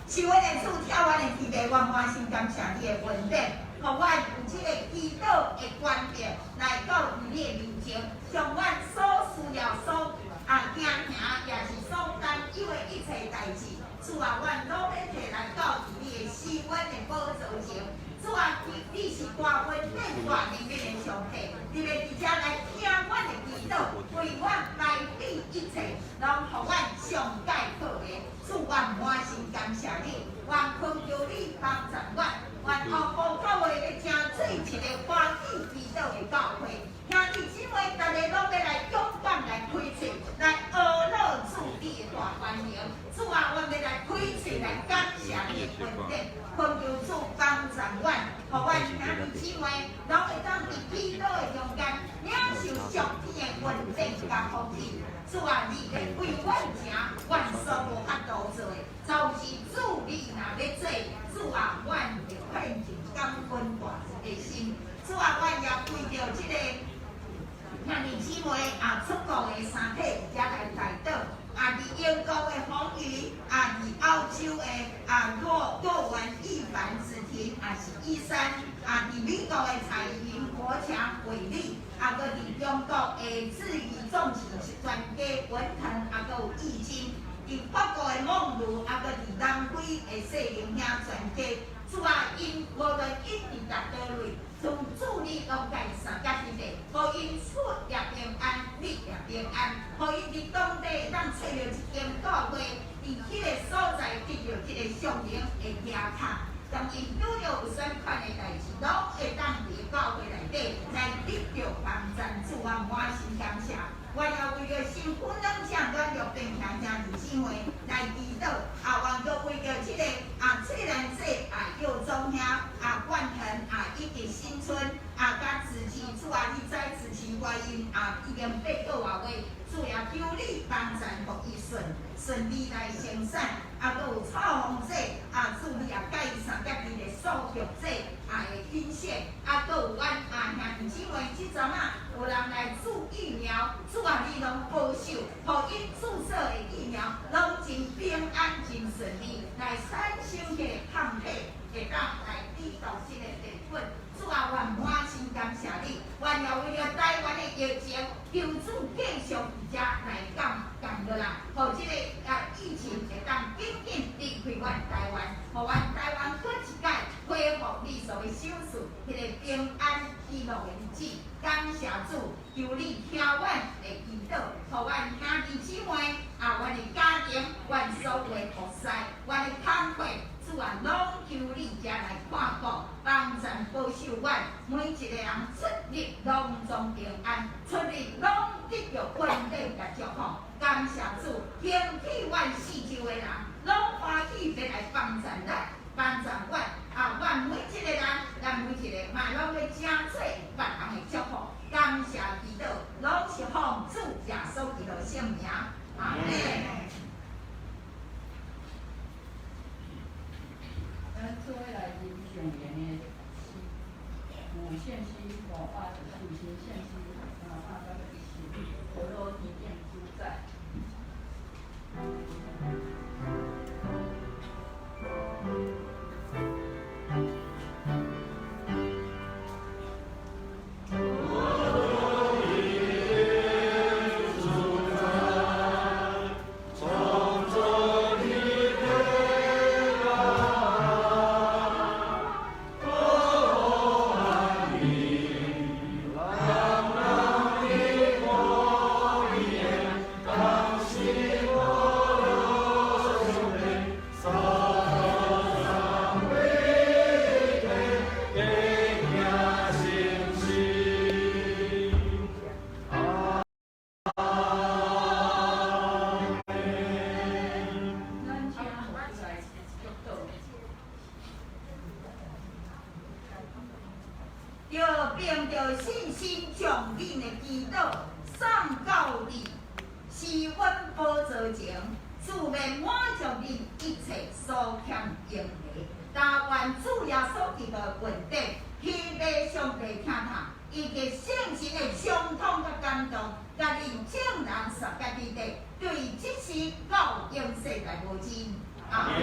是阮的主，疼阮的天父，我滿心感謝你的恩典，予阮有這個祈禱的權柄來到你的面前，將阮所需要、所驚嚇，也是所擔憂的一切代誌，主啊，阮攏欲提來到佇你的施恩的寶座前。主啊，你是大恩典、大憐憫的上帝，你欲佇遮來聽阮的祈禱，為阮排比一切，攏予阮上蓋好的。主，我滿心感謝你，願懇求你幫助阮，願後埔教會欲成做一個歡喜祈禱的教會。兄弟姊妹，逐家攏欲來勇敢來開喙，來呵樂主你的大權能。主啊，阮欲來開喙來感謝你的恩典，懇求主幫助阮，予阮兄弟姊妹攏會當佇祈禱的中間領受上天的恩典佮福氣。主啊，你咧為阮行，阮所無法度做的，就是主你若欲做，主啊，阮就獻上感恩大的心。主啊，阮也為著這個兄弟姊妹啊，出國的三體佇遮來代禱。啊，佇英國的馮宇，啊，佇澳洲的啊郭郭文義凡子婷，也是醫生，啊，佇美國的彩雲國強偉力，啊，閣佇中國的智宇重疾專家文騰，啊，閣有易經，佇法國的夢如，啊，閣佇南非的細靈兄專家，主啊，𪜶無論𪜶佇佗佗位，從主你攏共伊相佮佇咧，予𪜶出入平安，入也平安，予𪜶佇當地會當揣著一間教會，佇彼個所在得著這个屬靈的寄託。當𪜶拄著有啥物款的代誌，攏會當佇教會內底來得著幫助。主啊，滿心感謝。我也為著新婦兩請阮玉平兄兄弟姊妹來祈禱，啊，願閣為著這个啊翠蘭姐啊耀宗兄啊冠恆啊以及新春啊佮子琪，主啊，你知子琪懷孕啊已經8個外月，主也求你幫助，予伊順順利來生產。啊，閣有臭鳳姐啊，主你也佮伊相佮佇咧數學姐啊的品性，啊，閣有阮啊兄弟姊妹，這陣仔有人來注疫苗，主啊，你攏保守，予𪜶注射的疫苗攏真平安、真順利，來產生彼個抗體，會當來抵擋這個病菌。主啊，阮滿心感謝你，阮也為著台灣的疫情，求主繼續佇遮來降降落來，予這个啊疫情會當緊緊離開阮台灣，予阮台灣閣一擺恢復你所欲賞賜彼个平安喜樂的日子。感謝主，求你聽阮的祈禱，予阮兄弟姊妹啊，阮的家庭，阮所有的服侍，阮的工課，主啊，攏求你遮來看顧，幫助保守阮每一個人出入攏總平安，出入攏得著恩典佮祝福。感謝主，興起阮四周的人，攏歡喜欲來幫助咱，幫助阮。啊，阮每一個人，咱每一個嘛攏欲成做別人的祝福。感謝祈禱，攏是奉主耶穌基督聖名，阿們。咱做伙來吟誦的是有聖詩514，聖詩510，呵樂天頂主宰。就憑著信心將恁的祈禱送到佇施恩寶座前，自然滿足恁一切所欠用的。但願主耶穌基督的恩典，喜樂上帝疼痛，以及聖神的相通佮感動，佮恁眾人捒結佇底，對這時到永世代無盡。阿們。